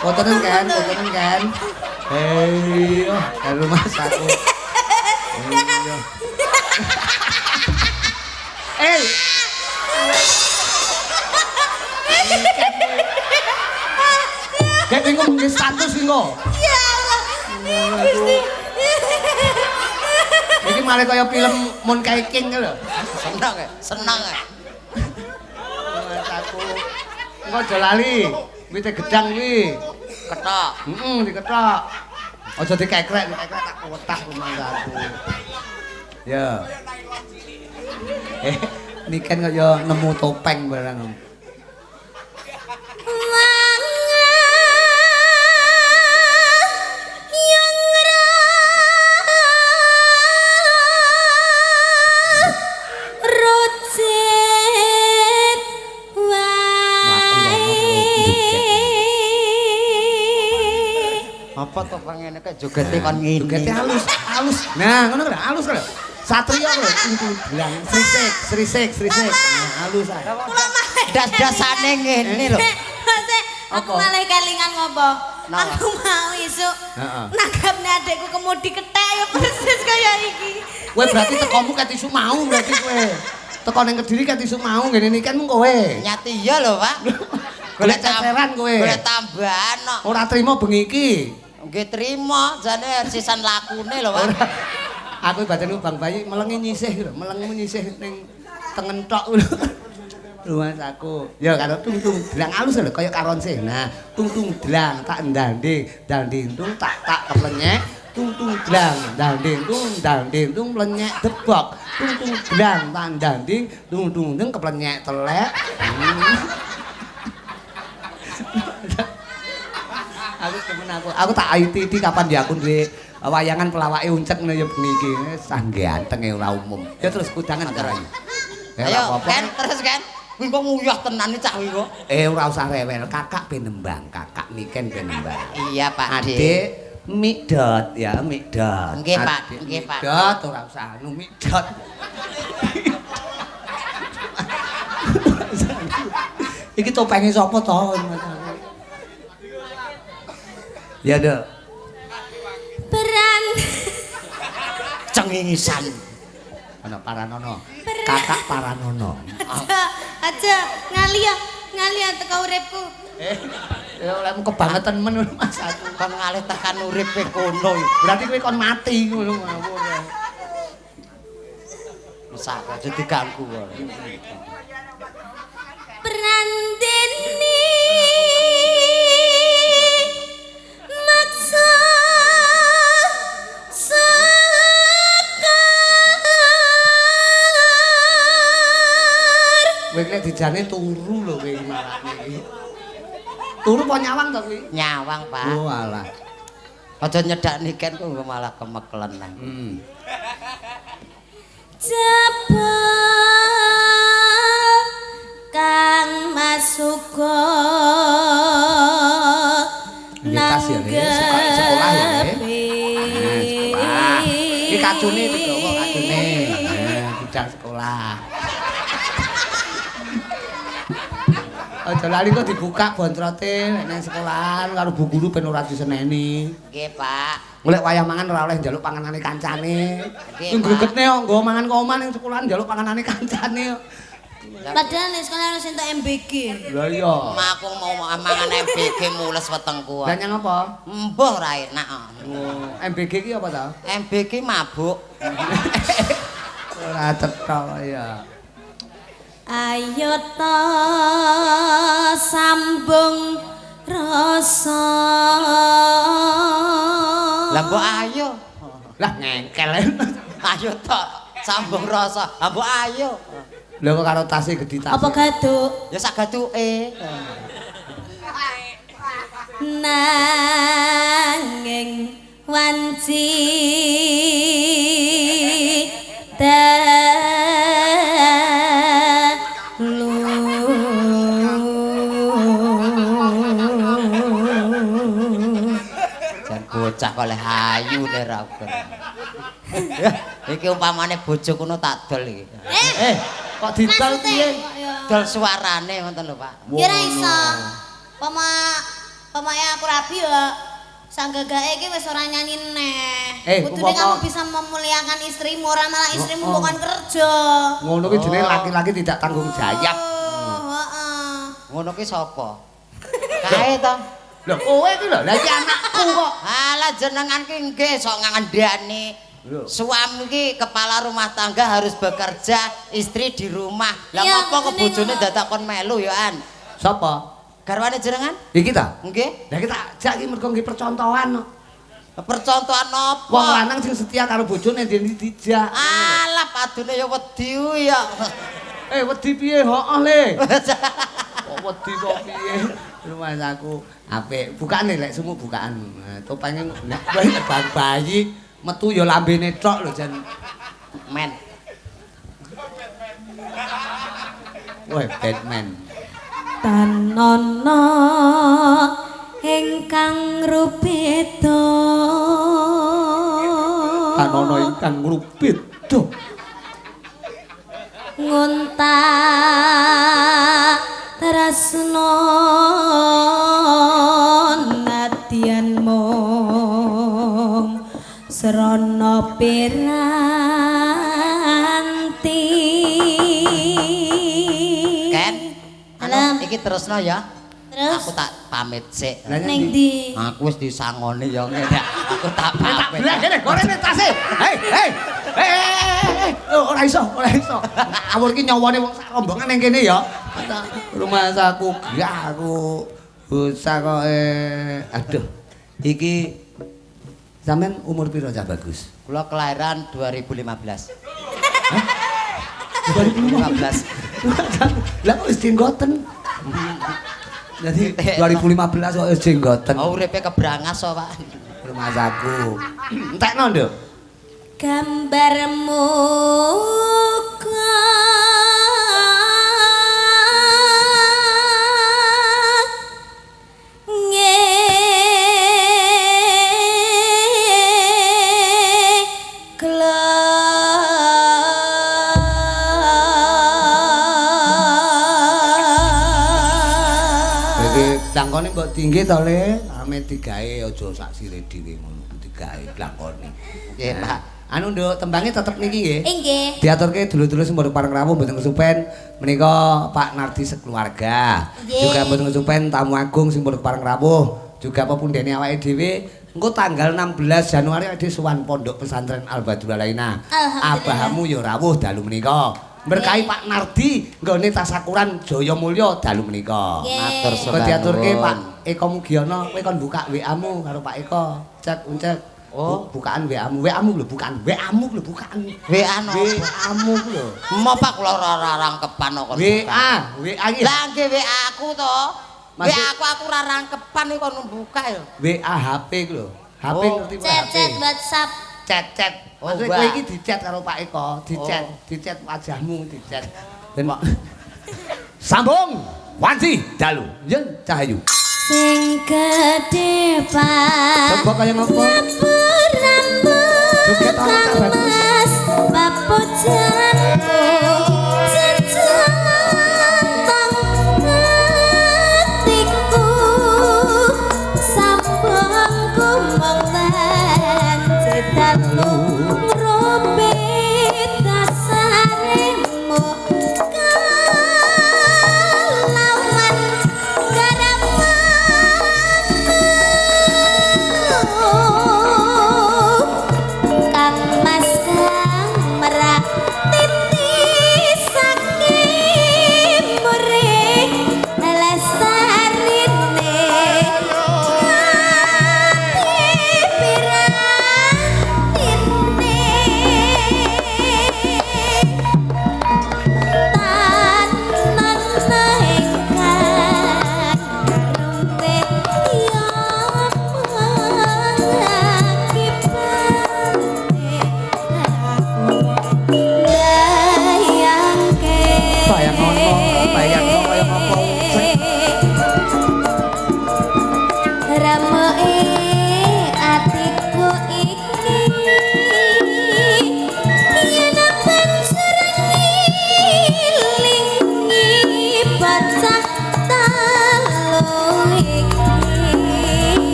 Fotonen kan, fotonen kan. Hei, oh, karo Mas aku. Iya. Dek engko mung status engko. Ya Allah. Gusti. Iki malah kaya film Moon King lho. Seneng ya, seneng ya. Mas aku. Engko aja lali. Wite gedang kuwi. Ketok. Heeh, diketok. Aja dikekrek, dikekrek tak wetak rumangsaku. Ya. Niken kok ya nemu topeng barang. Apa to pengene kok jogete kon ngene. Jogete halus, halus. Nah, ngono lho, halus lho. Satria lho, tung tung srisik, srisik, srisik. Nah, halus ae. Kula malah Das-dasane ngene lho. Aku malah kelingan ngopo? Aku mau isuk nanggapne adekku kemudi kethek ya persis kaya iki. Kowe berarti tekomu ket isuk mau berarti kowe. Teko ning Kediri ket isuk mau ngene iki kan mung kowe. Nyati iya lho, Pak. Golek ceteran kowe. Golek tambahan kok. Ora trimo bengi iki. Nggih trimo, jane sisan lakune lho, Pak. Aku batinku Bang Bayi melengi nyisih lho, melengmu nyisih ning tengen tok lho. Lho Mas aku. Ya karo tung-tung dlang alus lho kaya karonse. Nah, tung-tung dlang tak ndande, ndande tung tak tak keplenyek, tung-tung dlang ndande tung ndande tung mlenyek debok. Tung-tung dlang tak ndande, tung-tung tung keplenyek telek. Aku demen aku. Aku tak ITT kapan ya aku duwe wayangan pelawake uncek ngono ya bengi iki. Sah gantenge ora umum. Ya terus kudangan karo. Ayo, kan terus kan. Kuwi kok nguyah tenan iki cah kuwi kok. Ora usah rewel, kakak ben nembang, kakak Niken ben nembang. Iya, Pak. Adik Mikdot ya, Mikdot. Nggih, Pak. Nggih, Pak. Mikdot ora usah anu Mikdot. Iki topenge sapa to? Ya, Dok. Peran cengingisan. Ana Paranono. Kakak Paranono. Aja ngaliya, ngaliya teko uripku. Ya olehmu kebangetan men ngono Mas aku. Kon ngalih tekan uripe kono. Berarti kowe kon mati ngono ngawur. Mesak aja diganggu kok. Prandeni maksa Kowe nek dijane turu lho kowe iki marane iki. Turu apa nyawang to kuwi? Nyawang, Pak. Oh alah. Aja nyedak Niken kok malah kemekelen. Jebul Kang Masuko nang ya, Le. Sekolah ya, Le. Nah, sekolah. Iki kacune digawa kacune. Nah, budal sekolah. Aja lali kok dibuka bontrote nek nang sekolahan karo bu guru ben ora diseneni. Nggih, Pak. Golek wayah mangan ora oleh njaluk panganane kancane. Kuwi gregetne kok nggo mangan kok omah ning sekolahan njaluk panganane kancane. Padahal ning sekolah harus entuk MBG. Lah iya. Aku mau mangan MBG mules wetengku. Lah nyang apa? Embuh ora enak. Oh, MBG ki apa ta? MBG mabuk. Ora cetha ya. Ayo ta sambung rasa. Lah mbok ayo. Lah ngengkel. Ayo ta sambung rasa. Lah mbok ayo. Lha kok karo tase gedhi tase. Apa gaduk? Ya sak gaduke. Nanging wanci Jan bocah kok oleh ayu nek ra ukur. Iki umpamane bojo kono tak dol iki. Kok didol piye? Dol suarane ngoten lho, Pak. Ya ora iso. Pamake aku rabi ya sanggagake iki wis ora nyanyi neh. Kudune kamu bisa memuliakan istrimu, ora malah istrimu bukan kerja. Ngono kuwi jenenge laki-laki tidak tanggung jawab. Heeh. Ngono kuwi sapa? Kae to. Lho kowe iki lho, lha iki anakku kok. Alah jenengan ki nggih sok ngandani. Suami ki kepala rumah tangga harus bekerja, istri di rumah. Lah ngopo kok bojone dadak kon melu ya an? Sapa? Garwane jenengan? Iki ta? Nggih. Lah iki tak jak iki mergo nggih percontohan kok. Percontohan apa? Wong lanang sing setia karo bojone ndi dijak. Alah padune ya wedi ya. Wedi piye? Heeh le. Kok wedi kok piye? Rumah aku apik. Bukane lek sumuk bukaan. Topenge nek bayi metu ya lambene tok lho jan. Men. Weh Batman. Tanono Ingkang rubeda. Tan ana ingkang rubeda. Ngontak tresno nadyan mung srana piranti. Ken, anu iki terusno ya. Terus? Aku tak pamit sik. Ning ndi? Aku wis disangoni ya ngene. Aku tak pamit. Lah kene gorene tase. Hei, hei. Hei. Ora iso, ora iso. Awur iki nyawane wong sak rombongan ning kene ya. Rumangsaku gah aku bocah kok aduh. Iki sampean umur piro Cah Bagus? Kula kelahiran 2015. Hah? 2015. Lah kok wis jenggoten? Jadi 2015 kok wis jenggoten. Oh, uripe kebrangas kok, Pak. Rumangsaku. Entekno, Nduk. Gambarmu Blangkone mbok tinggi to, Le. Ame digawe aja sak sire dhewe ngono, digawe blangkone. Nggih, Pak. Anu, Nduk, tembange tetep niki nggih. Nggih. Diaturke dulur-dulur sing padha pareng rawuh mboten kesupen menika Pak Nardi sekeluarga. Juga mboten kesupen tamu agung sing padha pareng rawuh, juga pepundhene awake dhewe. Engko tanggal 16 Januari awake dhewe sowan Pondok Pesantren Al Badrul Alaina. Abahamu ya rawuh dalu menika. Berkahi Pak Nardi nggone tasakuran Jaya Mulya dalu menika. Matur suwun. Diaturke Pak Eko Mugiono, kowe kon buka WA-mu karo Pak Eko. Cek uncek. Oh, bukaan WA-mu. WA-mu lho, bukaan. WA-mu lho, bukaan. WA no. WA-mu lho. Mo Pak kula ora rangkepan kok. WA, WA iki. Lah nggih WA aku to. WA aku ora rangkepan iki kon buka ya. WA HP ku lho. HP ngerti Pak. Chat WhatsApp. Chat-chat. Maksudnya kowe iki di-chat karo Pak Eko, di-chat, di-chat wajahmu, di-chat. Ben sambung wanci dalu yen Cahayu. Sing gedhe Pak. Coba kaya ngopo? Joget ana Cah Bagus. Papujanku jejantong atiku sambungku mung dalu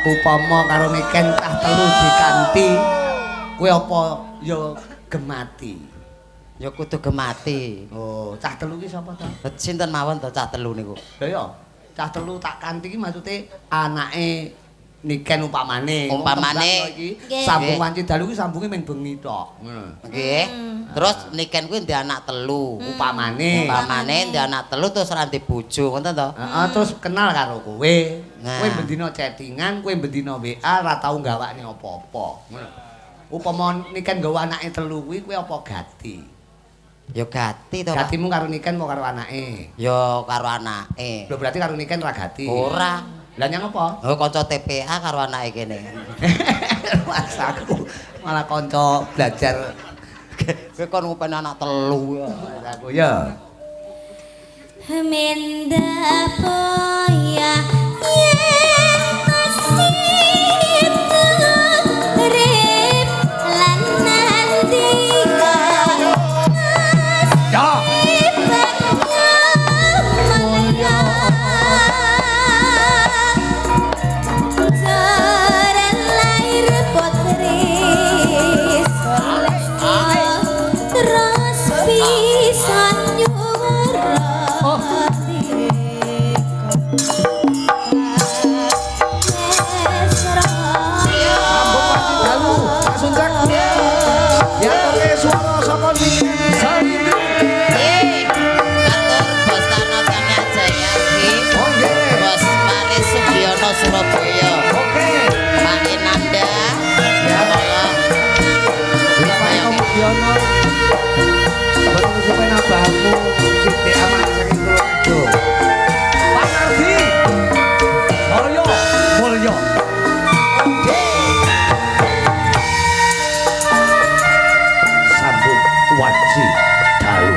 Upama karo Niken cah telu dikanti kowe apa ya gemati? Ya kudu gemati. Oh, cah telu ki sapa to? Sinten mawon to cah telu niku? Lha ya, cah telu tak kanthi ki maksude anake Niken upamane. Umpamane iki sambung wanci dalu ki sambunge ming bengi tok. Ngono. Nggih. Terus Niken kuwi ndek anak telu. Upamane. Upamane ndek anak telu terus ora ndek bojo, ngoten to? Heeh, terus kenal karo kowe. Kowe bendina chattingan, kowe bendina WA ora tau gawakne apa-apa. Ngono. Upama Niken nggawa anake telu kuwi kowe apa gati? Ya gati to, Pak. Gatimu karo Niken apa karo anake? Ya karo anake. Lho berarti karo Niken ra gati. Ora. Lah nyang apa? Oh kanca TPA karo anake kene. Mas aku malah kanca belajar. Kowe kon ngopeni anak telu ya. Aku ya. Menda poya yen masih urip lan nandika Ya. Terus bisa nyuwara. Sambung Wanci Dalu, Pak Suncak. Diaturke swara saka Niken Salindri. Nggih. Katur Bos Tano Tanya Jaya nggih. Oh nggih. Bos Paris Sugiono Surabaya. Oke. Pak Enanda. Ya. Tolong. Bapak Eko Mudiono. Boten kesupen abahmu Siti Aman saking Tulungagung. Pak Nardi. Mulya, Mulya. Sambung Wanci Dalu.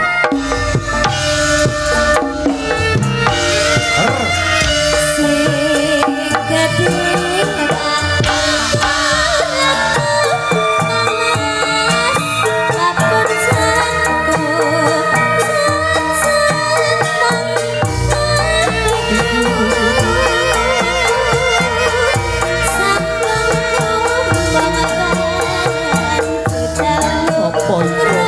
Sing gedhe Apa itu?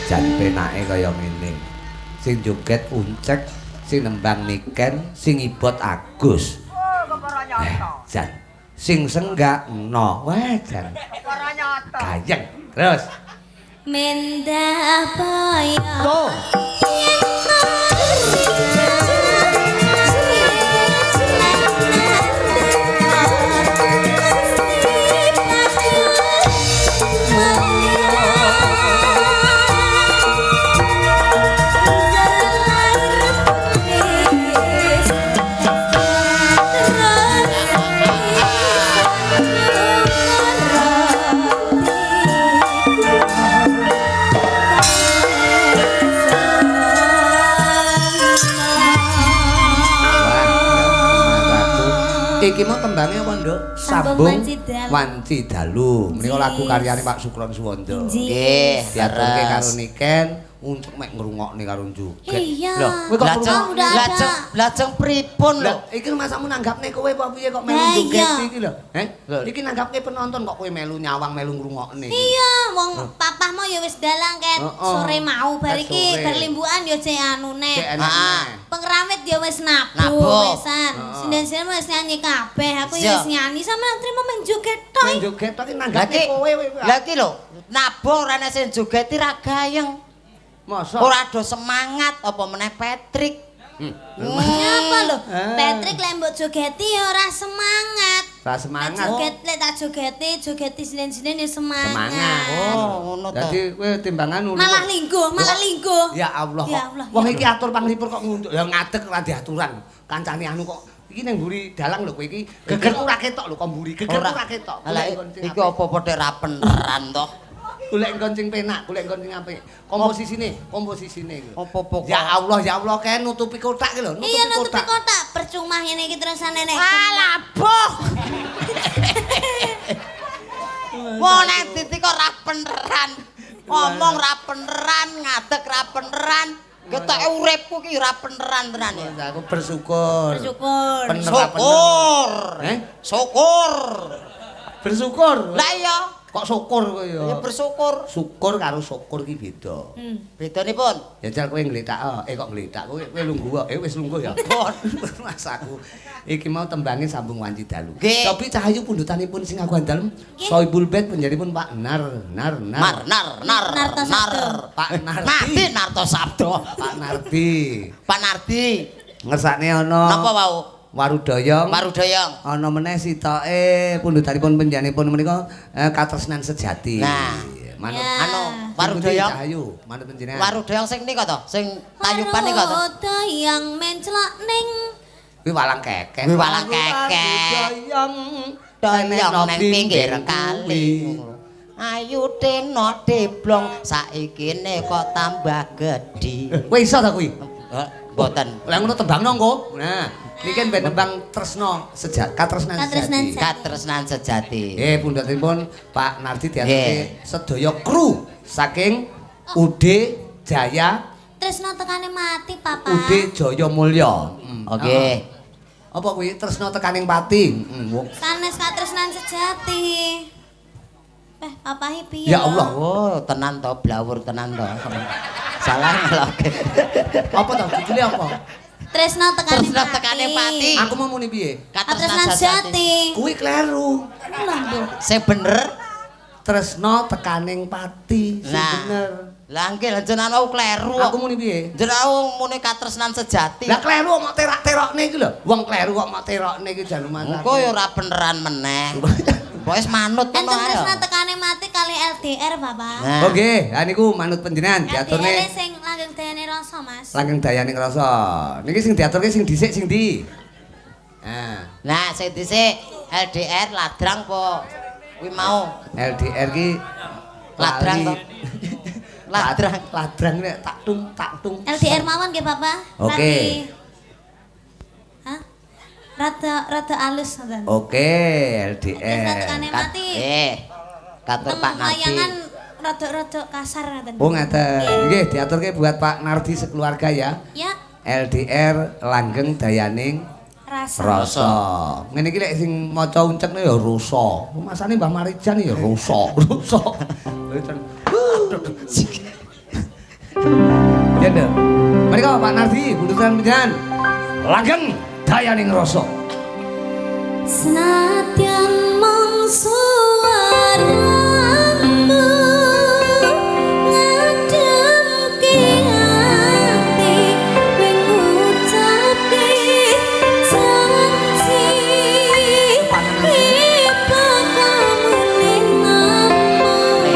Jan penake kaya ngene. Sing joget Uncek, sing nembang Niken, sing ibot Agus. Jan. Sing senggak no. Wah, jan. Gayeng. Terus. Menda boyo. Tuh. Iki mau tembangnya apa, Nduk? Sambung Wanci Dalu. Wanci Dalu. Menika lagu karyane Pak Sukron Suwondo. Nggih, Diaturke karo leres. Niken untuk mek ngrungokne karo joget. Iya. Lho, kowe kok Lajeng ngrungokne? Udah ada. lajeng lajeng pripun lho? Lah, iki masamu nanggapne kowe apa piye kok melu Lah, joget iya. iki lho? Heh? Iki nanggapke penonton kok kowe melu nyawang melu ngrungokne. Iya, wong papahmu ya wis dalang ket Heeh. sore mau bar Ket iki sore. bar limbukan ya jek anune. Jek enak Ah. neh. Pengrawit ya wis nabuh Nabuh. wisan. Heeh. Sinden-sinden wis nyanyi kabeh, aku ya Iya. wis nyanyi sama trimo men joget tok. Main joget tok iki nanggapne Lah kowe kowe. Lah iki lho, nabuh ora ana sing joget iki ra gayeng. Mosok Ora do semangat apa meneh Patrick. Nyapa lho? Patrick lek mbok jogeti ya ora semangat. Ora semangat. Joget lek tak jogeti, jogeti sinen-sinen ya semangat. Semangat. Oh, ngono to. Dadi kowe timbangan ngono. Malah lingguh, malah lingguh. Ya Allah. Ya Allah. Wong iki atur panglipur kok ngunduk. Ya ngadeg ora diaturan. Kancane anu kok iki ning mburi dalang lho kowe iki. Gegerku ora ketok lho kok mburi. Gegerku ora ketok. Lah iki apa-apa tek ra peneran to. Golek nggon sing penak, golek nggon sing apik. Komposisine, komposisine iki. Apa-apa kok. Ya Allah, ya Allah kae nutupi kotak iki lho, nutupi Iya nutupi kotak. kotak, percuma ngene iki terusane nek. Alah, boh. Wong nek titi kok ra peneran. Ngomong ra peneran, ngadeg ra peneran. Ketoke uripku ki ra peneran tenan ya. Aku bersyukur. Bersyukur. Bener ra bener. Syukur. Eh? Syukur. Bersyukur. Lah iya, Kok syukur kowe ya? ya bersyukur. Syukur karo syukur ki beda. Bedanipun. Ya jal kowe ngletak, kok ngletak kowe kowe lungguh wis lungguh ya. Mas aku iki mau tembange sambung wanci dalu. Nggih. Cobi Cahayu pundhutanipun sing aku dalem Sohibul Bait panjenenganipun Pak Nar Nar Nar Mar nar nar Narto nar. Sabdo. Pak Nardi. Nardi Narto Sabdo. Pak Nardi. Pak Nardi. Ngersakne ana Napa wau? Warudayang. Warudayang. Ana meneh sitoke pundhutanipun panjenenganipun menika katresnan sejati. Nah. Manut Ya. Anu Warudayang. Cahayu, manut panjenengan. Warudayang sing nika to, sing tayupan nika to. Warudayang menclok ning Kuwi walang kekek. Kuwi walang kekek. Warudayang Doyong nang pinggir kali. Ayu teno deblong saikine kok tambah gedhi. Kowe iso ta kuwi? Mboten. Lah ngono tembangno engko. Nah, niki ben tembang tresno sejati, katresnan Katresnan sejati. Katresnan sejati. Pundhutipun Pak Nardi diaturke Nggih. sedaya kru saking UD Jaya Tresno tekane mati, Papa. UD Jaya Mulya. Oke. Apa kuwi tresno tekaning pati? Sanes katresnan sejati. Papahe piye? Ya Allah. Oh, tenan to, blawur tenan to. Salah ngeloke. Apa to judule apa? Tresno tekane Tresno tekane pati. Aku mau muni piye? Katresnan sejati. Kuwi kleru. Lah, Mbok. Sing bener. Tresno tekaning pati sing Nah. bener. Lah nggih lah jenengan wau kleru. Aku muni piye? Jenengan wau muni katresnan sejati. Lah kleru kok mok terak-terokne iki lho. Wong kleru kok mok terokne iki jan lumayan. Engko ya ora beneran meneh. Pokoke wis manut ngono Enten ae. tresno tekane mati kali LDR, Bapak. Nah. Oke, ha niku manut panjenengan diaturne LDR sing langgeng dayane rasa, Mas. langgeng dayane ngrasa. Niki sing diaturke sing dhisik sing ndi? Nah, Nah, sing dhisik LDR ladrang po kuwi mau. LDR ki Ladrang to. Ladrang. Ladrang nek tak tung tak tung. LDR mawon nggih, Bapak. Oke. Rati. Hah? Rada rada alus ngoten. Oke, Tresno LDR. tekane mati. Katur Pak Nardi. Wayangan rada-rada kasar ngoten. Oh ngaten. Nggih, diaturke buat Pak Nardi sekeluarga ya. Ya, LDR langgeng dayaning rasa. rasa. Ngene iki lek sing maca uncekne ya rasa. Masane Mbah Marijan ya rasa, rasa. Ya nduk. Mari kok Pak Nardi, bundutan panjenengan. Langgeng dayaning rasa. Senadyan mung suaramu ngademke ati wing ngucapke janji bakal mulih namoni.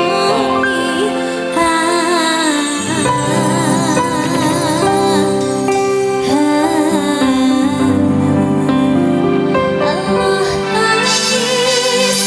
Allah tangis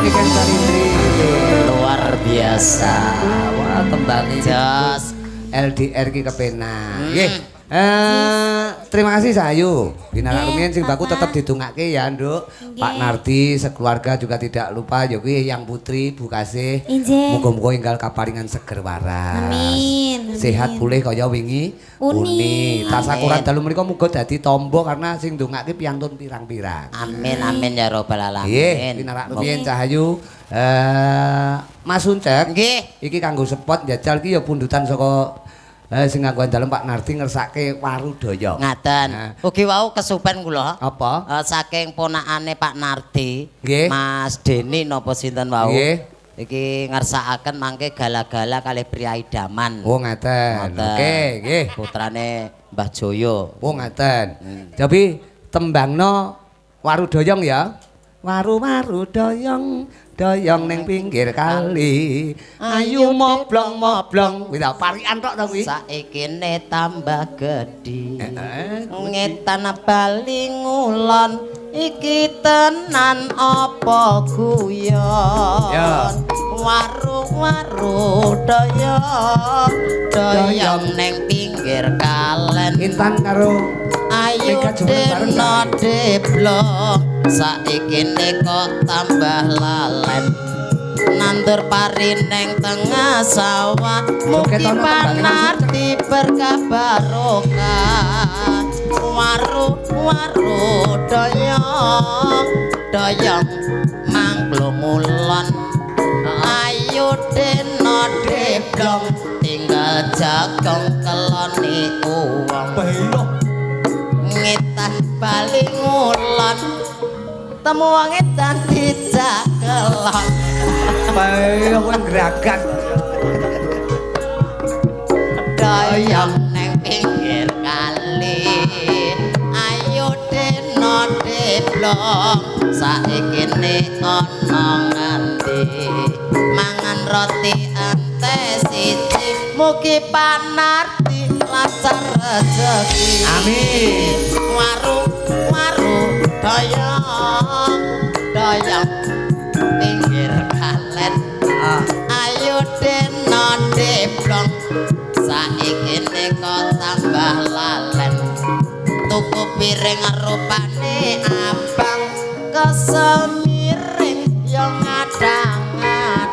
Niken Salindri. Luar biasa. Wah, tembange Jos. LDR ki kepenak. Nggih. Terima kasih Sayu. Binarak rumiyin sing baku tetep didongake ya, Nduk. Pak Nardi sekeluarga juga tidak lupa ya kuwi Yang Putri Bu Kasih. Muga-muga enggal kaparingan seger waras. Amin. Sehat pulih kaya wingi uni. Tasakuran dalu menika muga dadi tombo karena sing ndongake piantun pirang-pirang. Amin amin ya robbal alamin. Nggih, pinarak rumiyin Cahayu. Mas Uncek. Nggih. Iki kanggo spot njajal ki ya pundutan saka sing nganggo dalem Pak Nardi ngersake Warudaya. Ngaten. Nah. Ugi wau kesupen kula. Apa? Saking ponakane Pak Nardi, Nggih. Mas Deni napa sinten wau? Nggih. Iki ngersakaken mangke gala-gala kalih priyayi daman. Oh ngaten. Oke, nggih. Putrane Mbah Joyo. Oh ngaten. Tapi tembangno Warudayong ya. Waru-waru doyong, doyong ning pinggir kali. Ayu moblong-moblong. Kuwi ta parikan tok ta kuwi. Saikine tambah gedhi. Ngetan bali ngulon iki tenan apa guyon. Waru-waru doyong, doyong ning pinggir kalen. Intan karo Ayu deno deblong saiki kok tambah lalen. Nandur pari neng tengah sawah mugi Panardi berkah barokah. Waru waru doyong doyong mangklung ngulon. Ayu deno deblong tinggal jagong keloni uwong. Ngetan bali ngulon temu wong edan dijak kelon. Bae kowe gragat. Doyong neng pinggir kali. Ayo deno deblong saiki ne ana nganti mangan roti ante siji mugi Panardi lancar rezeki. Amin. Waru waru doyong doyong pinggir kalen. Ayo deno deblong saiki kok tambah lalen. Tuku piring rupane abang kesel miring yo ngadang-ngadang.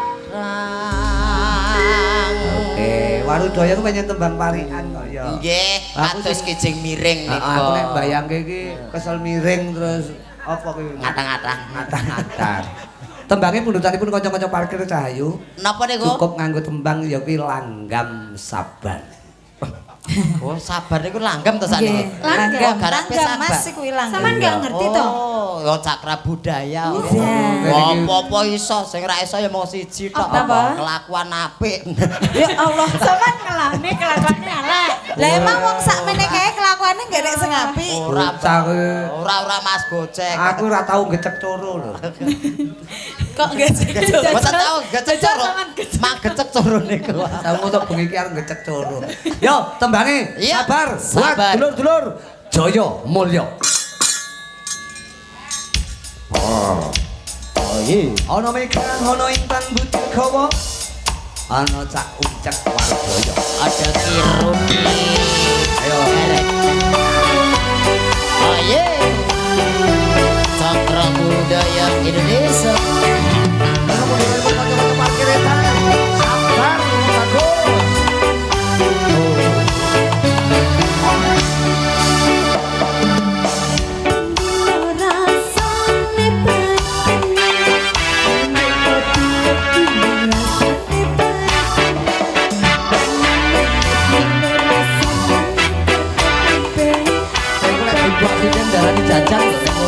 Warudaya ku pancen tembang parikan kok ya. Nggih, kados kijing miring niku. Aku nek mbayangke iki kesel miring terus apa kuwi? Ngatang-ngatang. Ngatang-ngatang. Tembange pundutanipun kanca-kanca parkir Cahayu. Napa niku? Cukup nganggo tembang ya kuwi langgam sabar. Oh, sabar niku langgam to sakniki. Langgam. Langgam Mas kuwi langgam. Sampeyan enggak ngerti to? Oh, ya cakra budaya. Apa-apa iso, sing ra iso ya mung siji tok. Kelakuan apik. Ya Allah, sampean ngelane kelakuane elek. Lah emang wong sakmene kae kelakuane enggak nek sing apik. Ora, ora Mas Gocek. Aku ora tau gecek coro lho. Kok gecek coro? Mboten tau gecek coro. Mak gecek coro niku. Tau ngutuk bengi iki arep gecek coro. Yo, tembange sabar. Buat dulur-dulur Jaya Mulya. Oh iya. Ana megang ana intan butir gawa. Ana cak ucek Warudaya. Ada kiruni. Ayo. Oh iya. Cakra budaya Indonesia. Sabar bagus. Jajan lho.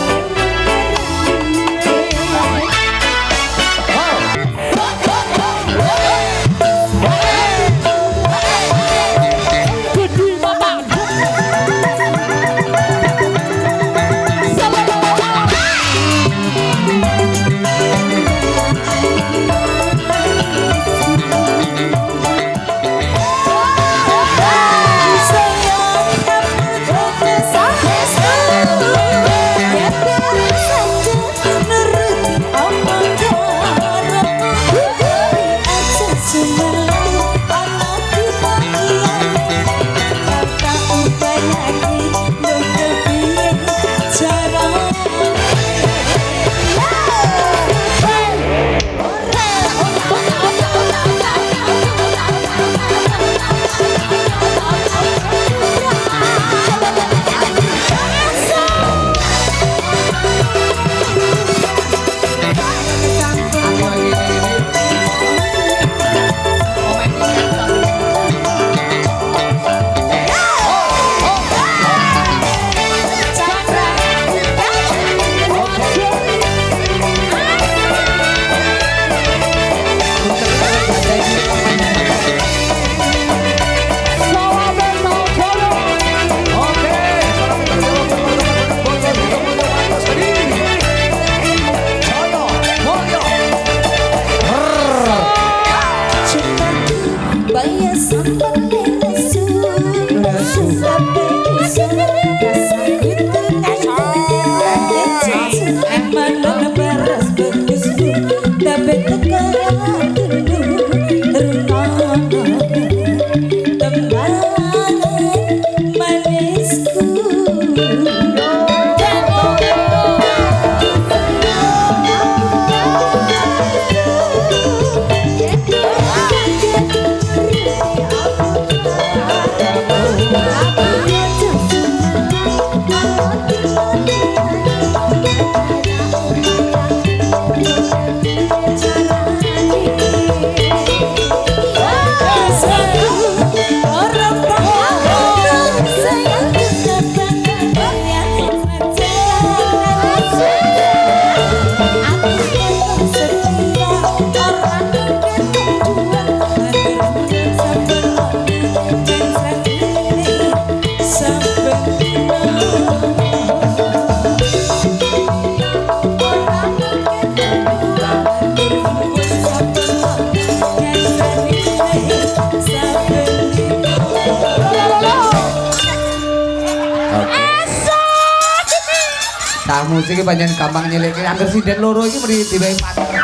Tamu siki pancen gampang nyeleke. Angger sinden loro iki mesti diwehi pater.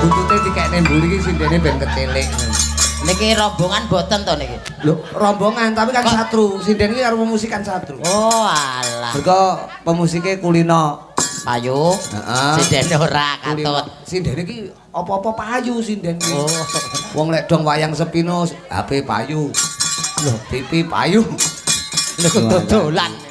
Buntute dikekne mburi iki sindene ben kecelik. Niki rombongan boten to niki? Lho, rombongan tapi kan satru. Sinden iki karo pemusik kan satru. Oh, alah. Mergo pemusike kulino. Payu. Heeh. Sindene ora katut. Sinden iki apa-apa payu sinden iki. Oh. Wong lek dong wayang sepino HP payu. Lho, TV payu. Lho dodolan.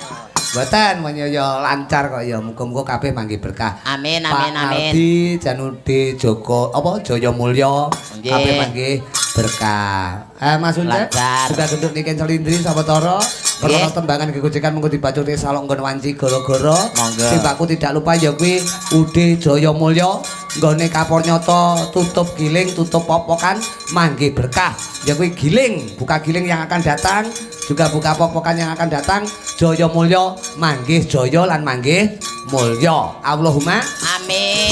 Mboten men ya lancar kok ya muga-muga kabeh manggih berkah. Amin amin Pak amin. Nardi Janude Joko apa Jaya Mulya kabeh manggih berkah. Mas Uncek juga genduk Niken Salindri Sawetara perkara tembangan gegojekan mengko dibacote salok nggon wanci gara-gara. Sing aku tidak lupa ya kuwi UD Jaya Mulya nggone Kapornyata tutup giling tutup popokan manggih berkah. Ya kuwi giling, buka giling yang akan datang, juga buka popokan yang akan datang. Jaya Mulya manggih jaya lan manggih mulya. Allahumma amin.